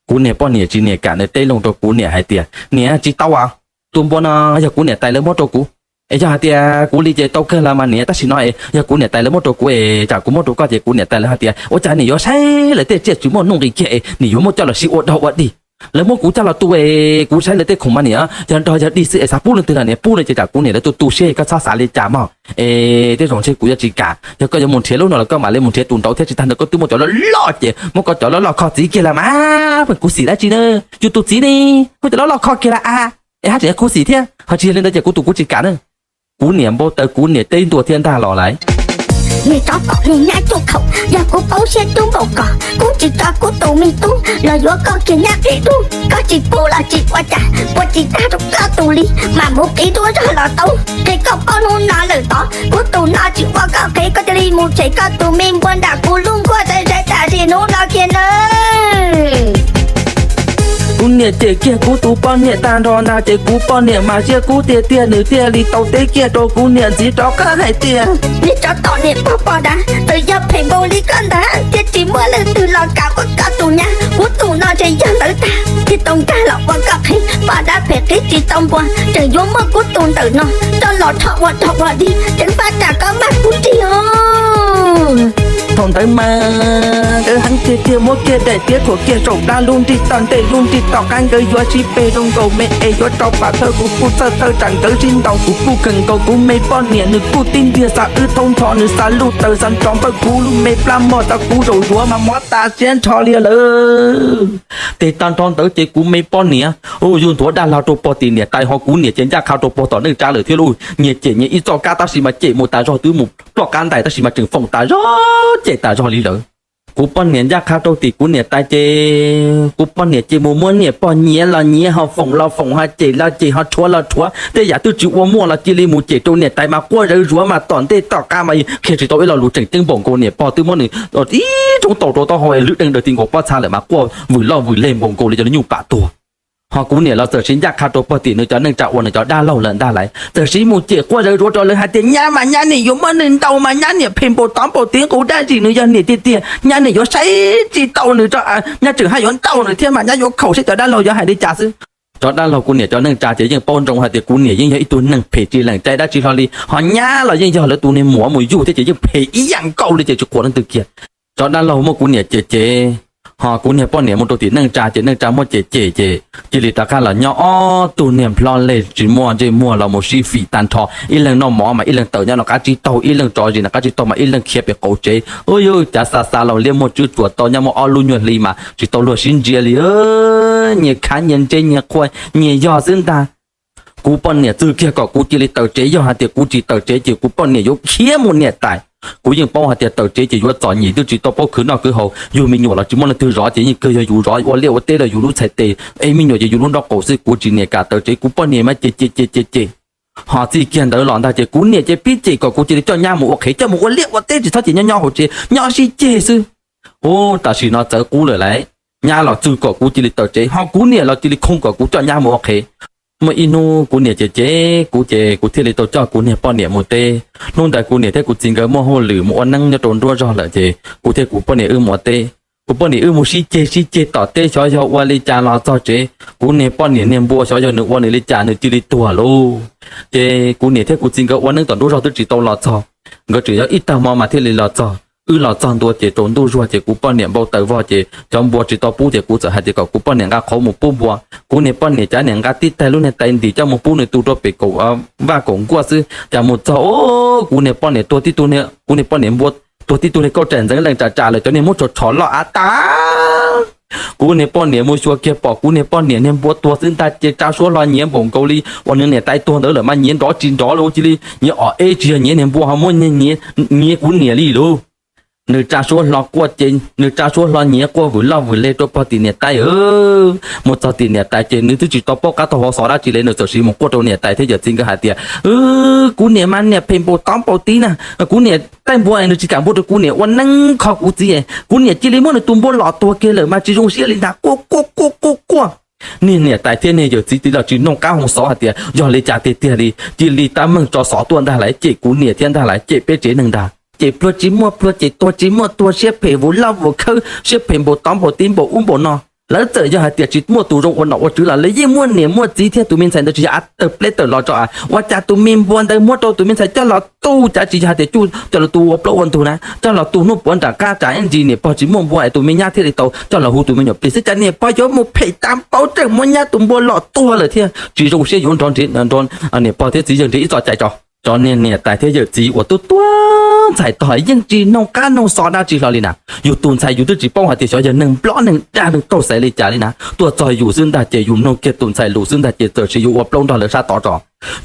Kuv niag poj niam tsis niam kam nws teb loo rau kuv niam hais tias niam tsis tau as, tus npua no yog kuv niam tais lawv muab rau kuv. Es yog hais tias kuv li ces tau kawg los mas niam, tab sis no es yog kuv niam tais lawv muab rau kuv es tsam kuv muab rau koj ces kuv niam tais lawv hais tias ua cas niam yuav saib lawv tej tsiaj tsis muaj nuj nqis kiag es niam yuav muab coj los sib ua dog ua dig. Lawv muab kuv coj los tu es kuv saib lawv tej khoom mas niam yog dog yog dig xwb es xav pub leej twg los niam pub no ces tsam kuv niam lawv tu tu siab, koj txhob xav li cas mog. Es tej zaum ntshe kuv yuav tsis kam, yog koj yuav mus nrhiav lub no los koj mam li mus nrhiav tus nraud thiab, tsis tag ntawd koj twb muaj cov loj loj ces muab koj cov loj loj kho txiv kiag los mas, kuv xim dab tsi na, yus tus txiv ne, muab cov loj loj kho kiag los a, es haj tseem yog khuv xim thiab, ho tsis yog li ntawd ces kuv tus kuv tsis kam na. Kuv niam npau taws kuv niam teb ntua thiab ntag los lawm. Niag tsov tom niag nyab cuaj khaum, yog kuv paub siab cub npaum ko, kuv tsis tso kuv tus me tub los yuav koj kiag nyab qis dub. Koj tsis pub los tsis ua cas, ua tsis tag rau koj tus li, mam mus qis duab zog los tau. Qhia koj paub hnub no lawm tod, kuv tus no tsis ua koj qhev, koj cia li mus tshem koj tus me npua nram kuv lub nkuaj zais zais tam sim hnub no kiag nawb. Kuv niam cem kiag kuv tus poj niam tag nrho ntag ces kuv poj niam mas siab kub tiag tiag, nws thiaj li tau teb kiag rau kuv niam ntxiv rov qab hais tias, niag tsov tom niam pog pos dav, txawm yog phem npaum li koj ntag thiab tsis muaj leej twg los kam ua koj tus nyab. Kuv tus no ntshe yog ntawd tag thiaj tau nkag los ua koj qhev. Poj dab phem qhib tsis tau npua, tseem yuav muab kuv tus ntawm no coj los rho ua dog ua dig, ceev faj tsam koj mag kuv rig os. Thaum ntawd mas nkawd heev tiag tiag, muab kiag daim tiab khuam kiag saum plab, lub nrig toj ntej lub nrig toj qab, nkawd yuav sib peg zoo nkaus me es yuav rau pam thawj, kuv kuj txhawj thawj tsam nkawd sib ntaus, kuv kuj khees nkaus kuv me poj niam, nws kuj tib ntiag xa wb thoob nrho, nws xa luj taws xa nrov npawj, kuv lub me plab mog xa kuv zaum zuav mas mob tas siab nrho li lawm. Ces tag nrho ntawd ces kuv me poj niam yug nthuav dab laug rau pog tim niam tais, ho kuv niam ces ncaj qha rau pog tom neej tsa lawm thiab lauj. Nyias cem nyias ib txoj kab tab sis mas cem mus tas zog twb mus ploj qab ntais tab sis mas tseem foom tas zog cem tas zog li lawm. Kuv poj niam ncaj qha rau tim kuv niam tais ces kuv poj niam ces mus muab niam pog nyiav los nyiav, ho foom los foom, ho cem los cem, ho rhuav los rhuav, tej yam twb tsis ua muaj los cia li mus cem rau niam tais mas quaj zawv zuav mas tom ntej tom qab mas qhia tsis tau ib lo lus tseem ceeb npaum nkaus. Niam pog twb muab nws ib roob tau rau taub hau lwb deeg daws ti nkaus pob txha lawm mas quaj vwm loj vwm leg npaum nkaus li cov niag nyuj pam tuag. Ho kuv niam los txawm siv ncaj qha rau pog tim nws cov neej tsa uas nws cov dab laug lawm ntag lauj, txawm siv mus cem quaj zawv zuav rau lawv hais tias nyab mas nyab niam yuav muab nws ntaus mas nyab niam phem npaum tov npaum tiv nqus dab tsi, nws yog niam tiag tiag, nyab niam yuav saib tsis taus nws, nyab tseem haj yuav ntaus nws thiab mas nyab yuav khaum seb cov dab laug yuav hais li cas xwb. Cov dab laug kuv niam cov neej tsa ces yeej paub ntsoov hais tias kuv niam yeej yog ib tug neeg phem tsis lees cai dab tsi hlo li, ho nyab los yeej yog lawv tus niag muam mus yug thiab ces yeej phem ib yam nkaus li ces tsis qhuas leej twg kiag. Cov dab laug muab kuv niam cem cem, ho kuv niag poj niam mus rau tim neej tsa ces neej tsa muab cem cem ces cia li rov qab los nyob ob tug niag nplhob leg tsis muaj ntsej muag los mus sib fim tag nrho, ib leeg noj mov mas ib leeg tawm nyob no qab tsib taug, ib leeg tso zis no qab tsib taug mas ib leeg khiav pem qaum tsev. Ub, yus cav xa xa los liab muag tswb tsuas tau nyob muaj ob lub nyuag hli mas tsis tau luag sib ntsia li, nyias khav nyias ntse nyias qhua nyias yog xwb ntag. Kuv poj niam txwv kiag kom kuv cia li tawm tsev, yog hais tias kuv tsis tawm tsev ces kuv poj niam yuav khiav mus niam tais. Kuv yeej paub hais tias tawm tsev ces yuav txom nyem, twb tsis tau paub khwv noj khwv haus, yug me nyuam los tsis muaj leej twg zov ces yeej kawg yog yus zov, ua liaj ua teb los yus lub txhais tes, ev me nyuam ces yus lub nraub qaum xwb. Kuv tsis niam kam tawm tsev, kuv poj niam mas cem cem cem cem cem. Ho txij kiag ntawd los ntag ces kuv niam ces pib cem kom kuv cia li coj nyab mus ua qhev, coj mus ua liaj ua teb, tsis txhob cia nyob nyob hauv tsev, nyob sib ceg xwb. Ub, tam sim no txawv qub lawm lauj, nyab los txwv kom kuv cia li tawm tsev, ho kuv niam los cia li khoo kom kuv coj nyab mus ua qhev. Muaj ib hnub kuv niam cem cem kuv ces kuv thiaj li tau coj kuv niag poj niam mus teb. Hnub ntawd kuv niam thiab kuv txiv nkawd muaj hauj lwm mus ua neeb nyob rau nruab zog lawm ces kuv thiab kuv poj niam wb mus ua teb. Kuv poj niam wb mus sib ceg sib ceg tom teb xyov yog ua li cas los txog tsev, kuv niag poj niam niag npua xyov yog nws ua nws li cas nws cia li tuag lauj. Ces kuv niam thiab kuv txiv nkawd ua neeb tom nruab zog twb tsis tau los txog, nkawd tseem yog ib tag hmo mas thiaj li los txog. Wb los txog ntua ces tsaus ntuj zuag ces kuv poj niam npau taws vog ces cov npua tsis tau pub ces kuv txawm hais tias kom kuv poj niam nqa qhauv mus pub npua. Kuv niag poj niam cav niam nqa tib tag lub niag tais ntim coj mus pub nws tus rau pem kaum vaj kaum nkuaj xwb. Cas mus txog, kuv niag poj niam tuag tib tug, kuv niag poj niam npua tuag tib tug niag kauj rais ntxeev leej tsam tsam lawm, cov niag muab tshov tshov loj av tag. Kuv niag poj niam mus xyuas kiag pom kuv niag poj niam niag npua tuag xwb ntag ces tsa suab hlo nyiav npaum nkaus li uas nws niam tais tuag ntawd lawm mas nyiav nrov tsis nrov li, ua cia li nyiav om eb tsis yog nyiav niag npua ho muab nyiav, nyiav kuv niam li lauj. Nws tsa suab hlo quaj ces nws tsa suab hlo nyiav quaj vwm loj vwm leg rau pog tim niam tais. Mus txog tim niam tais ces nws twb tsis tau paub qab tau hauv xov dab tsi li, nws txawm siv mus quaj rau niam tais thiab yawm txiv nkawd hais tias, kuv niam mas niam phem npaum tov npaum tiv na, kuv niam taij npua nws tsis kam npua rau kuv niam ua neeb kho kuv txiv, kuv niam cia li muab nws tus npua lom tuag kiag lawm mas tsis zoo siab li ntag. Quaj quaj quaj quaj quaj, niag niam tais thiab niag yawm txiv txiv los tsis noog qab hauv xov hais tias yog li cas tiag tiag li, cia li tab meeg tso xov tuaj ntag lauj, cem kuv niam thiab ntag lauj, cem peb tsev neeg ntag, cem pluag tsis muaj pluag, cem tuag tsis muaj tuag, siab phem vus loj vus khawb, siab phem npaum tov npaum tiv npaum ub npaum no. Lawv txawm yog hais tias tsis muaj tus zoo ua nom ua tswv los lawv yeej muaj niam muaj txiv thiab tus me ntxhais ntawd tsis yog av tawg pleb tawm los tso, ua cas tus me npua ntawd muab rau tus me ntxhais coj los tu, cas tsis yog hais tias coj los tu ua plaub ua ntug na, coj los tu hnub puav nram qab tsam ib ntsis niam pog tsis muaj npua es tus me nyab thiaj li tau coj los hu tus me nyuam plig xwb, cas niam pog yuav mus phem tag npaum tseem muab nyab tus npua lom tuag lawm thiab. Tsis zoo siab yuav nrog niam pog thiab txiv yawg nrhiav ib txoj cai tso. Cov niag niam tais thiab yawm txiv uas tub tuag ntxhais tog yeej tsis noog qab noog xov dab tsi hlo li na. Yus tus ntxhais yus twb tsis paub hais tias xyov yog neeg nplob neeg dag neeg qaug xaiv li cas li na, tuaj txog yus xwb ntag ces yus mloog kiag tus ntxhais lus xwb ntag ces txawm siv yus ua plaub nrog lawv sab tod tso.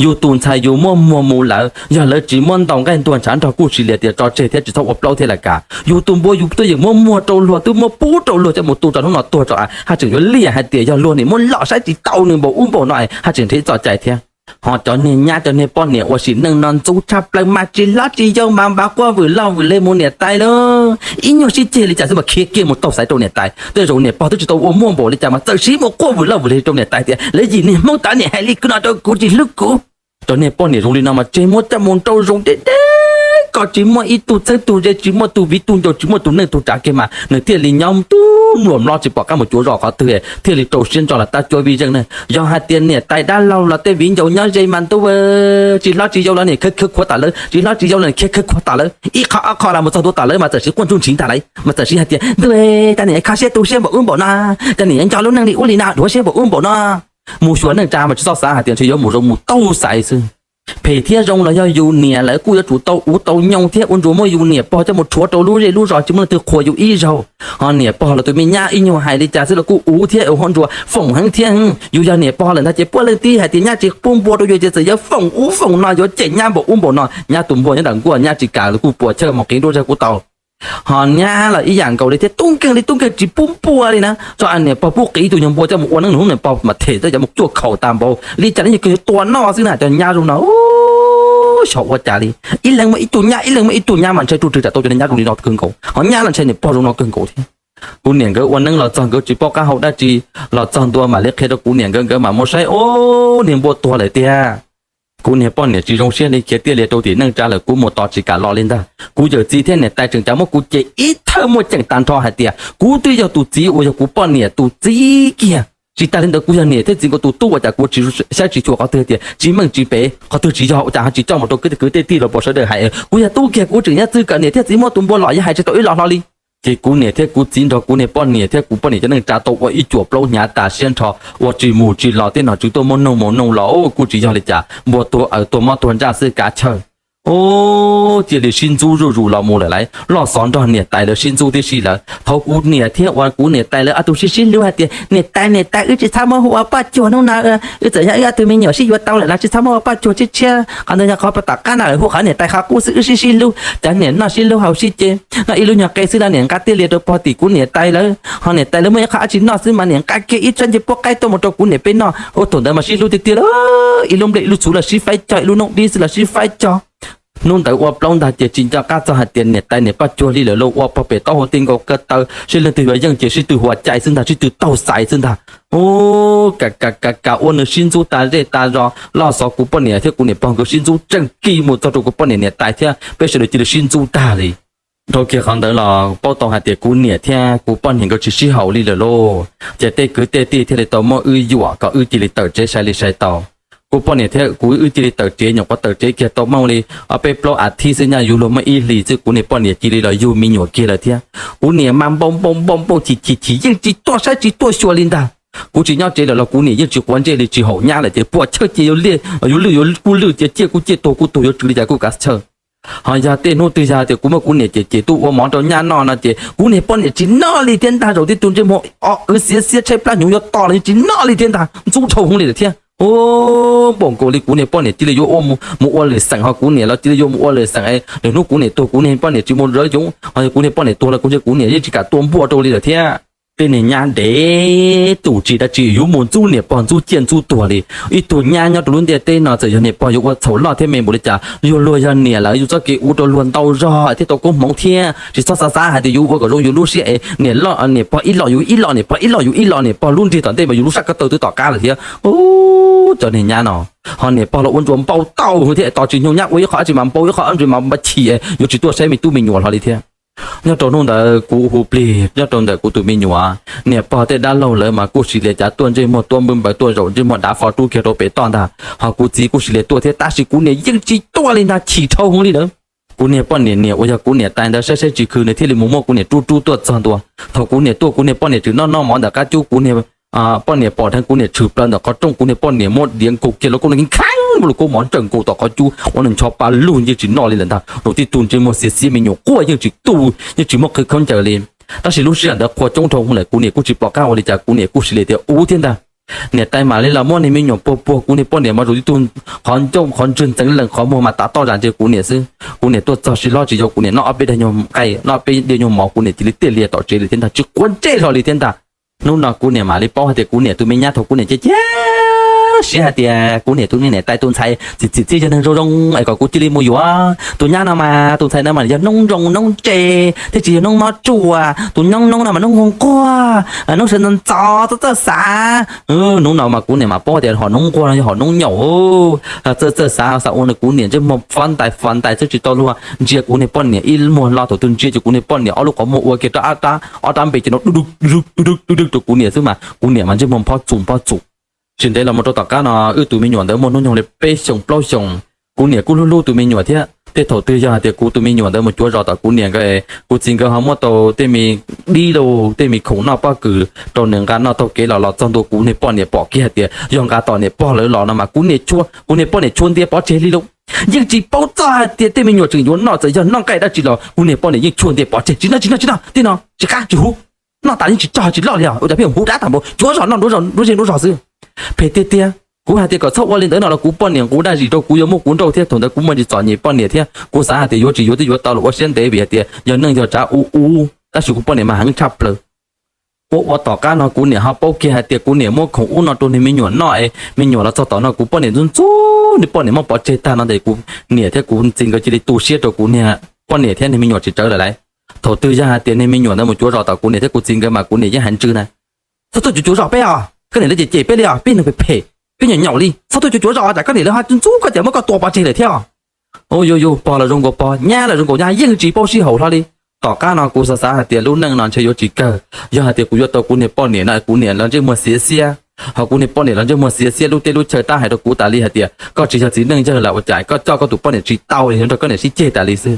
Yus tus ntxhais yus muaj muag mus lawm, yog lawv tsis muab ntaus nqaij ntuag ntshav nrog kuj tsis li tias tso tseg thiab tsis txhob ua plaub thiab lawm kav. Yus tus npua yus twb yeej muab muag rau luag, twb muab pub rau luag coj mus tu tso hnub no tuag tso, haj tseem yuav liaj hais tias yog luag niam muab lom saib tsis tau nws npaum ub npaum no, haj tseem nrhiav ib txoj cai thiab. Ho cov niag nyab cov niag poj niam uas sim neej no ntxub tshaj plaws mas tsis hlob tsis yau mas npav quaj vwm loj vwm leg mus niam tais lauj. Ib nyuag sib ceg li cas xwb mas khiav kiag mus taug xaiv rau niam tais. Tej zaum niam pog twb tsis tau ua muaj npaum li cas mas txawm siv mus quaj vwm loj vwm leg rau niam tais tias lawv yim niag Hmoob tav niam hais li ko no rau kuv tsis hlub kuv. Cov niag poj niam zoo li no mas tseg muab coj mus nrauj zoov deb deb kom tsis muaj ib tug txheeb tug ze, tsis muaj tug viv tug ncaus, tsis muaj tug neej tug tsav kiag mas nws thiaj li nyob tub npluas mlob tsis pom qab mus cuav zos qhov twg, thiaj li rau siab ntso los tab cuab vij zeej na. Yog hais tias niam tais dab laug los tej viv ncaus nyob ze mas ntuj, tsis hlob tsis yau los niam khawb khawb khuav tas lawv, tsis hlob tsis yau los niam khiav khawb khuav tas lawv, ib qho ob qho los mus txog ntua tas lawv mas txawm siv quaj ntsuj ntshiv ntag lauj, mas txawm siv hais tias ntuj, cas niam kho siab tu siab npaum ub npaum no, cas niam nco lub neej li ub li no dhuav siab npaum ub npaum no. Mus xyuas neej tsa mas tsis txhob xav hais tias ntshe yuav mus zoo mus taug xaiv xwb. Phem thiab zoo los yog yus niam lawv kuj yuav tsum tau uv tau nyoo thiab ua ntsuas muab yus niam pog coj mus rhuav rau lub zej lub zos tsis muaj leej twg qhuas yus ib zaug. Ho niam pog los tus me nyab ib nyuag hais li cas xwb los kuj uv thiab ua ntsuas foom heev thiab. Yus yog niam pog lawm ntag ces puav leej tib hais tias nyab tsis pub npua rau yus ces txawm yuav foom ub foom no, yuav cem nyab npaum ub npaum no. Nyab tus npua nyob nram nkuaj nyab tsis kam los kuj puas chawj mus qiv nruab zag kuj tau. Ho nyab los ib yam nkaus li thiab, tub nkeeg li tub nkeeg tsis pub npua li na. Tso niam pog pub qiv ib tug nyuag npua coj mus ua neeb nws hnub niam pog mas them coj mus cuaj khaum tas npaum li cas li nyuag kws tua noj xwb na. Cov nyab zoo no xyov ua cas li, ib leeg muaj ib tug nyab, ib leeg muaj ib tug nyab mas ntshai ruj rwg tsam tau cov niag nyab zoo li no kawg nkaus, ho nyab los ntshai niam pog zoo no kawg nkaus thiab. Kuv niam nkawd ua neeb los txog nkawd tsis paub qab hau dab tsi, los txog ntua mam li qhia rau kuv niam nkawd, nkawd mam mus saib, ub, niag npua tuag lawm tiag. Kuv niag poj niam tsis zoo siab li, khiav tiaj lias rau tim neej tsa lawm, kuv mus tos tsis kam los li ntag. Kuv yawm txiv thiab niam tais tseem cav muab kuv cem ib thawj muaj ceem tag nrho hais tias kuv twb yog tus txiv uas yog kuv poj niam tus txiv kiag. Tsis tas li ntawd kuv yog niam thiab txiv nkawd tus tub ua cas kuv tsis saib tsis xyuas qhov twg tias tsis meej tsis pem, qhov twg tsis yog ua cas ho tsis coj mus rau kwv tej tij los puas sawv daws hais kuv yog tub kiag, kuv tseem nyob txwj kawm niam thiab txiv muab tus npua lom yog hais tsis tau ib los hlo li. Ces kuv niam thiab kuv txiv nrog kuv niag poj niam thiab kuv poj niam cov neej tsa tau ua ib cuam plaub hnyav tas siab nrho, ua tsis mus tsis los, tej nom tswv tuaj muab noog mus noog los kuj tsis yog li cas, npua tuag aws tuag mob tuag ntsaj xwb kav chaw. Ub, cia li sib ntxub zuj zus los mus lawm lauj. Loj xov nrog niam tais lawv sib ntxub tib si lawm. Thaum kuv niam thiab ua kuv niam tais lawv ob tug sib sib hlub hais tias niam tais niam tais, wb tsis txhob muab hu ua poj cuag hnub no, wb txawm yog wb ob tug me nyuam sib yuav tau lawm los tsis txhob muab ua poj cuag tshiab tshiab. Qhov ntawd yog qhov tom qab no lawm, hu qhov niam tais qhov qub xwb, wb sib sib hlub, cov niam noj sib hlub haus sib ce, noj ib lub nyuag qe xwb los niam nqa tiaj lias rau pog tim kuv niam tais lawv, ho niam tais lawv muaj ib qho dab tsi noj xwb mas niam nqa kiag ib tsob ncej puab qaib tuaj mus rau kuv niam peb noj. Ua thaum ntawd mas sib hlub tiag tiag li, ib lub nplej ib lub txhuv los sib faib cog, ib lub noob dib xwb los sib faib cog. Hnub ntawd ua plaub ntag ces tsis nco qab txog hais tias niam tais niam poj cuag li lawm lauj, ua pog pem taub hau ti nkaus ko taw, sib leej twg yuav yeej ces sib tw huam cai xwb ntag, sib tw taug xaiv xwb ntag. Ub, ka ka ka ua nws sib ntxub tas zej tas zos, loj xov kuv poj niam thiab kuv niam pog nkawd sib ntxub tseem kis mus txog rau kuv poj niam niam tais thiab peb sawv daws cia li sib ntxub tag li. Dhau kiag qhov ntawd los paub tau hais tias kuv niam thiab kuv poj niam nkawd tsis sib haum li lawm lauj. Ces tej kwv tej tij thiaj li tau muab wb yuam kom wb cia li tawm tsev sai li sai tau. Kuv poj niam thiab kuv wb cia li tawm tsev, nyuam qhuav tawm tsev kiag tau mooj li ob peb plaub as thiv xwb, nyaj yuav luag muaj ib hlis xwb kuv niag poj niam cia li los yug me nyuam kiag lawm thiab. Kuv niam mas npau npau npau npau chim chim chim yeej tsis tuaj saib tsis tuaj xyuas li ntag. Kuv tsis nyob tsev lawm los kuv niam yeej tsis quav ntsej li, tsis haum nyab lawm ces puas chawj cia yuav liaj yuav lwj yuav kuj lwj, cia ciaj kuj ciaj, tuag kuj tuag, yuav tswv li cas kuj kav chawj. Ho yog tej hnub twg yog tias kuv muab kuv niam cem cem tuaj ua mov rau nyab noj no ces kuv niag poj niam tsis noj li thiab ntag, zaum tib tug ntsej muag qw xiav xiav tshaib plab hnyuv yuav to los yeej tsis noj li thiab ntag, ntxub dhau hwv li lawm thiab. Ub, npaum nkaus li kuv niag poj niam cia li yuav ua mus ua lwm xeem, ho kuv niam los cia li yuav mus ua lwm xeem es lwm hnub kuv niam tuag kuv niag poj niam tsis mus zov yoov, ho yog kuv niag poj niam tuag los kuv ntsia kuv niam yeej tsis kam tua npua rau li lawm thiab. Tej niag nyab dev tus tsis dab tsi yuav mus ntxub niam pog ntxub ciaj ntxub tuag li. Ib tug nyab nyob rau lub ntiaj teb no txawm yog niam pog yuav ua txhaum loj thiab me npaum li cas, yog luag yog niam lawv yus txoj kev ua rau luag ntau zog thiab tau koob hmoov thiab tsis txhob xav xav hais tias yuav ua kom zoo yus lub siab es niam loj niam pog ib los yus ib los, niam pog ib los yus ib los, niam pog lub nrig tom ntej mas yus lub sab ko taw twb tom qab lawm thiab. Ub, cov niag nyab no, ho niam pog los ua ntsuas npau taws thiab, tos tsis hnyoo nyab ua ib qho dab tsi mas npau ib qho dab tsi mas npau chim, yuav tsis tuaj saib me tub me nyuam hlo li thiab. Nyob rau hnub ntawd kuv hu plig nyob rau ntawm kuv tus me nyuam, niam pog tej dab laug lawv mas kuj sis lias cav tuaj ntsej muag tuab npwb npaws tuaj zaum ntsej muag dav fo rub kiag rau pem toj ntag, ho kuv txiv kuj sis lias tuaj thiab tab sis kuv niam yeej tsis tuaj li ntag, chim dhau hwv li lawm. Kuv niag poj niam niam uas yog kuv niam tais ntawd saib saib tsis khw nws thiaj li mus muab kuv niam rub rub tuaj txog ntua. Thaum kuv niam tuaj kuv niag poj niam tseem noj noj mov ntawm qab cub, kuv niag poj niam pom dheev kuv niam tshwm plaws ntawm qhov rooj, kuv niag poj niam muab diav nkaus kiag los kuj nws kheev muab lub koob mov ntsawm nkaus tom qhov cub, ua nws ncho pa lug yeej tsis noj li lawm ntag. Zaum tib tug ntsej muag xiav xiav me nyuam quaj yeej tsis tu, yeej tsis muaj qhwv khaub ncaws li. Tab sis lub sij hawm ntawd qhua coob dhau hwv lawm kuv niam kuj tsis pom qab ua li cas, kuv niam kuj sis lias tias ub thiab ntag. Niam tais mam li los muab niag me nyuam puag puag, kuv niag poj niam mas zaum tib tug qhov ncauj qhov ntswg ntxeev lees qhov muag mas tav toj zam ntsia kuv niam xwb. Kuv niam tuaj txog sib hlob tsis yog kuv niam noj ob peb daim nyuag nqaij noj ob peb daim nyuag mov kuv niam cia li tiaj lias tom tsev li thiab ntag, tsis quav ntsej hlo li thiab ntag. Hnub no kuv niam mam li paub hais tias kuv niam tus me nyab thaum kuv niam cia cia siab hais tias kuv niam tus me niam tais tus ntxhais txim txim txiaj yog neeg zoo zoo es kom kuv cia li mus yuav tus nyab no mas tus ntxhais no mas yog noob zoo noob ntse thiab tsis yog noob mob ruas, tus noob noob no mas noob nquag nquag, noob sawv ntxov ntxov txawj txawj xav. Hnub no mas kuv niam mam paub tias hom noob nquag no yog hom noob nyaum, txawj txawj xav xav ua nws kuv niam ntsej muag fob ntais fob ntais xwb tsis tau luag ntsia kuv niag poj niam ib muag hlo, thaum twg ntsia ces kuv niag poj niam ob lub qhov muag ua kiag rau ob rab npe ces no du du du du du rau kuv niam xwb mas kuv niam mas ntsej muag phob txum phob txum. Tsis ntev los mus rau tom qab no wb tus me nyuam ntawd muaj hnub nyoog li peb xyoos plaub xyoos, kuv niam kuj hlub hlub tus me nyuam thiab. Tej thaum twg yog hais tias kuv tus me nyuam ntawd mus cuav zos tom kuv niam nkawd, kuv txiv nkawd ho muab tau tej me dib lauj tej me khoom noj pob kws rau nws nqa noj taug kev los los txog ntua kuv niag poj niam pom kiag hais tias yog nqa tom niam pog lawv los no mas kuv niam, kuv niag poj niam tshua ntia pov tseg li lauj. Yeej tsis paub txog hais tias tej me nyuam tseem yuav noj, txawm yog noj nqaij dab tsi los kuv niag poj niam yeej tshua ntias pov tseg, tsis noj tsis noj tsis noj, tej no tsis qab tsis huv, noj tas yeej tsis tsaug tsis loj li os, ua cas pheej huv dab tag npaum, cuav zos noj nruab zej nruab zog xwb. Phem tiag tiag. Kuv hais tias kom txhob ua li ntawd no los kuv poj niam nquv daj zis rau kuv, yuav muab kuv nrauj thiab. Thaum ntawd kuv muaj tsis txom nyem poj niam thiab, kuv xav hais tias yuav tsis yuav twb yuav tau los ua siab ntev vim hais tias yog neej yog tsav ub ub, tab sis kuv poj niam mas heev tshaj plaws. Ua ua tom qab no kuv niam ho paub kiag hais tias kuv niam muab khoom ub no rau niag me nyuam noj es me nyuam los txog tom no kuv poj niam ntxub ntxub, nws poj niam muab pov tseg tag no ntawd kuv niam thiab kuv txiv nkawd cia li tu siab rau kuv niag poj niam thiab niag me nyuam tsis tsawv lawm lauj. Thaum twg yog hais tias niag me nyuam ntawd mus cuav zos tom kuv niam thiab kuv txiv nkawd mas kuv niam yeej hais ntsws na, txhob tuaj cuav cuav zos peb os, koj niam lawv cem cem peb li os, peb neeg phem phem, peb nyaum nyaum li, txhob tuaj cuav cuav zos tsam koj niam lawv ho ntxub koj ces muab koj tua pov tseg lawm thiab. Ub, yus yus pog los zoo nkaus pog, nyab los zoo nkaus nyab, yeej tsis paub sib haum hlo li. Tom qab no kuv xav xav hais tias lub neej no ntshe yuav tsis kawg, yog hais tias kuv yuav tau kuv niag poj niam no kuv niam los ntsej muag xiav xiab, ho kuv niag poj niam los ntsej muag xiav xiab, lub teb lub chaw tab hais rau kuv tas li hais tias koj tsis yog txiv neej yawg lawm ua cas koj coj koj tus poj niam tsis tau li, nrog koj niam sib ceg tas li xwb.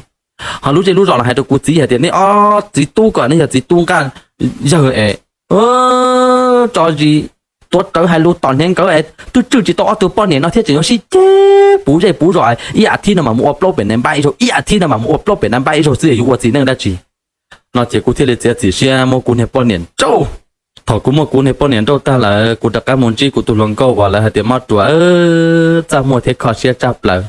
Ho lub zej lub zos los hais rau kuv txiv hais tias nej ob txiv tub ko nej yog txiv tub nqaj yawg es tso zis tuav rawv hais lus tom hniav nkawd es twb tswj tsis tau ob tug poj niam no thiab tseem yuav sib ceg puv zej puv zos, ib as thiv no mas mus ua plaub pem naj npab ib zaug, ib as thiv no mas mus ua plaub pem naj npab ib zaug xwb, yuav ua txiv neej dab tsi no ces kuv thiaj li txiav txim siab muab kuv niag poj niam nrauj. Thaum kuv muab kuv niag poj niam nrauj tag lawm kuv rov qab mus ntsib kuv tus hluas nkauj uas lawv hais tias Mob Ruas, txaj muag thiab kho siab tshaj plaws.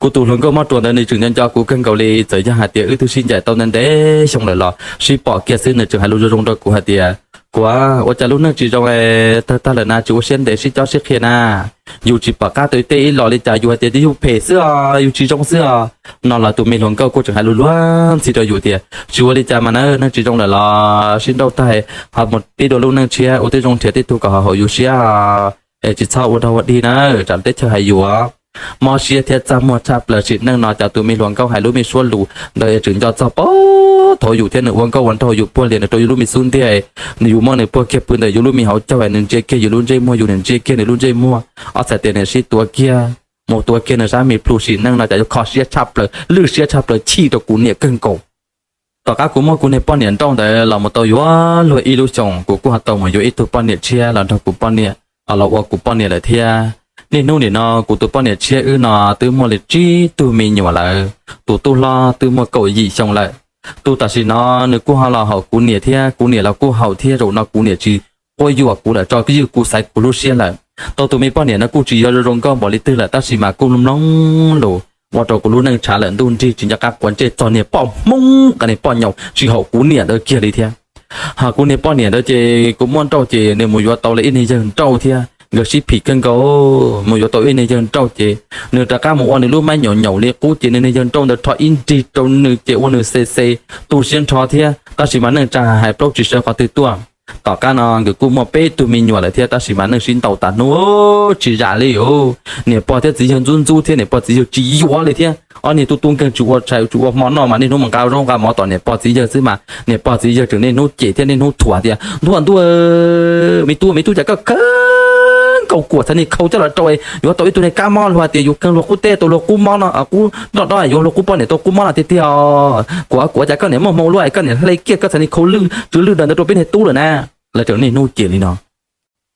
Kuv tus hluas nkauj Mob Ruas ntawd nws tseem nco nco kuv kawg nkaus li, txawm yog hais tias wb twb sib ncaim tau ntev ntev xyoo lawm los sib pom kiag xwb nws tseem hais lus zoo zoo rau kuv hais tias, Kuv ua cas lub neej tsis zoo es tawg tag lawm na, tsis ua siab ntev sib cob sib qhia na, yus tsis pom qab tau tej ib los li cas yus hais tias yus phem xwb os, yus tsis zoo xwb os no los tus me hluas nkauj kuj tseem hais lus luag ntxhi rau yus tias, Tsis ua li cas mas na, neej tsis zoo lawm los sib nrauj tag ho mus pib dua lub neej tshiab ua tib zoo nrhiav tib tug kom haum yus siab es tsis txhob ua dog ua dig na, tsam teb chaws hais yus mob siab thiab txaj muag tshaj plaws. Sim neej no cov tus me hluas nkauj hais lub me suab lus ntawd es tseem nco txog puag thaum yus thiab nws ua nkauj ua nraug yus puag lias nws rau yus lub me xub ntiag, nws yus muab nws puag kiag pw ntawm yus lub me hauv caug es nws ntsia kiag yus lub ntsej muag, yus nim ntsia kiag nws lub ntsej muag, ob txhais tes nws sib tuav kiag, mus tuav kiag nws sab me plhu. Sim neej no cas yuav kho siab tshaj plaws, lwj siab tshaj plaws, chim rau kuv niam kawg nkaus. Tom qab kuv muab kuv niag poj niam nrauj ntawd los mus tau yuav luag ib lub xyoos, kuv kuj ho tau mus yuav ib tug poj niam tshiab los nrog kuv poj niam, los ua kuv poj niam lawm thiab. Niaj hnub nim no kuv tus poj niam tshiab wb no twb muaj li tsib tug me nyuam lawm, tus tub hlob twb muaj kaum yim xyoo lawm. Tus tam sim no nws kuj ho los haum kuv niam thiab, kuv niam los kuj haum thiab, zaum no kuv niam tsis quab yuam kuv lawm, tso ywj kuv xaiv kuv lub siab lawm. Tau tus me poj niam no kuj tsis yog zoo zoo nkauj npaum li twg lawm tab sis mas kuj mloog lus ua rau kuv lub neej tshav lawm ntuj nrig, tsis nco qab quav ntsej txog niag poj hmoob, niag poj nyaum tsis haum kuv niam ntawd kiag li thiab. Ho kuv niag poj niam ntawd ces kuv muab nrauj ces nws mus yuav tau li ib niag yawg nrauj thiab, nkawd sib phim kawg nkaus. Mus yuav tau ib niag yawg nrauj ces nws rov qab mus ua nws lub maib nyaum nyaum li qub ces nws niag yawg nrauj ntawd rho ib nrig rau nws ces ua nws xe xe tu siab nrho thiab, tab sis mas neej tsa hais plaub tsis sawv qhov twg tuaj. Tom qab no nkawd kuj muaj peb tug me nyuam lawm thiab tab sis mas neej sib ntaus tas hnub tsis zam li os. Niam pog thiab txiv yawg ntxub ntxub thiab niam pog txiv yawg tsis yuav li thiab. Ob niag tub tub nkeeg tsis ua tshais tsis ua hmo noj mas niaj hnub mus nqa zaub nqa mov tom niam pog txiv yawg xwb mas niam pog txiv yawg tseem niaj hnub cem thiab niaj hnub thuam tias, Ntuj ntuj, me tub me tub, cas koj kheev nkaus kuam txhais niag khau coj los rau yuav tau ib tug niag kab mob luag tias yus kheev luag qub teb tau luag qub mob no, qub nroj dob yuav luag qub poj niam tau qub mob no tiag tiag. Kuam kuam, cas koj niam muaj hmoo luaj es koj niam hle kiag koj txhais niag khau lwj tsw lwj daws ntawd rau peb niag tub lawm na. Lawv tseem niaj hnub cem li no.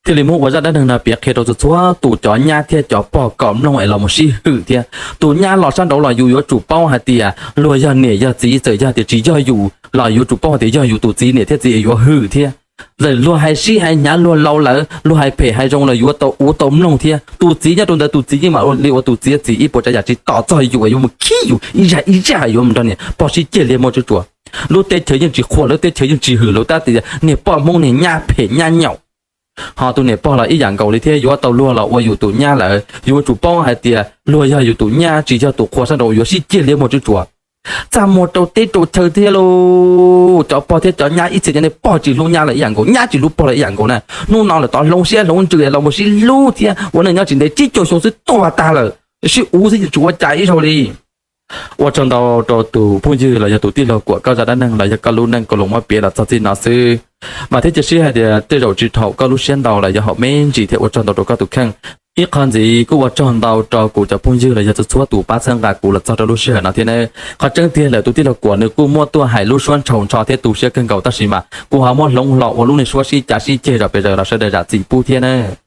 Thiaj li muab ua zaj dab neeg no piav qhia rau txhua txhua tus cov nyab thiab cov pog kom mloog es los mus sib hwm thiab. Tus nyab los sab nraud los yus yuav tsum paub hais tias luag yog niam yog txiv, txawm yog tias tsis yog yus los yuav tsum paub hais tias yog yus tus txiv, niam thiab txiv yuav hwm thiab. Txawm luag hais sib hais hnyav luag laus lawm, luag hais phem hais zoo los yuav tau ua tau mloog thiab. Tus txiv nyob rau ntawd tus txiv yeej mam li ua tus txiv, txiv ib puas tsav yam tsis tom txog yus yuav mus khib yus ib zaj ib zaj yuav mus nrog niam pog sib ceg liag muaj tsuj tsuas. Lub teb chaws yeej tsis qhuas, lub teb chaws yeej tsis hwm lawv tab tias niag poj hmoob niag nyab phem nyab nyaum. Ho tus niam pog los ib yam nkaus li thiab, yuav tau luag los ua yus tus nyab lawm yuav tsum paub hais tias luag yog yus tus nyab, tsis yog tus qhua sab nraud yuav sib ceg liab muag tsuj tsuas. Txaj muag rau teb rau chaw thiab lauj. Cov pog thiab cov nyab ib txhia cov niag pog tsis hlub nyab los ib yam nkaus, nyab tsis hlub pog los ib yam nkaus na. Hnub no lawm tod hloov siab hloov ntsws los mus sib hlub thiab ua neej nyob tsis ntev, tsib caug xyoo xwb tuag tag lawm, sib ua xwb tsis ua cas ib zaug li. Ua tsaug ntau rau tus phooj ywg los yog tus tij laug Kuam, koj zaj dab neeg los yog koj lub neej kuv los muab piav los txog txij no xwb. Mas thiab cia siab hais tias tej zaum tsis haum koj lub siab ntau los yog haum me ntsis thiab, ua tsaug ntau rau koj tus kheej. Ib qho ntxiv kuj ua tsaug ntau rau kuv cov phooj ywg los yog txhua txhua tus pab txhawb nqa kuv los txog rau lub sij hawm no thiab nawb. Qhov tseeb tiag lawm tus tij laug Kuam nws kuj muab tuaj hais lub suab ntshaus ntsho thiab tu siab kawg nkaus tab sis mas kuv ho muab hloov los ua lub neej suab sib cav sib ceg zom pes zaws los sawv daws zam txim pub thiab nawb.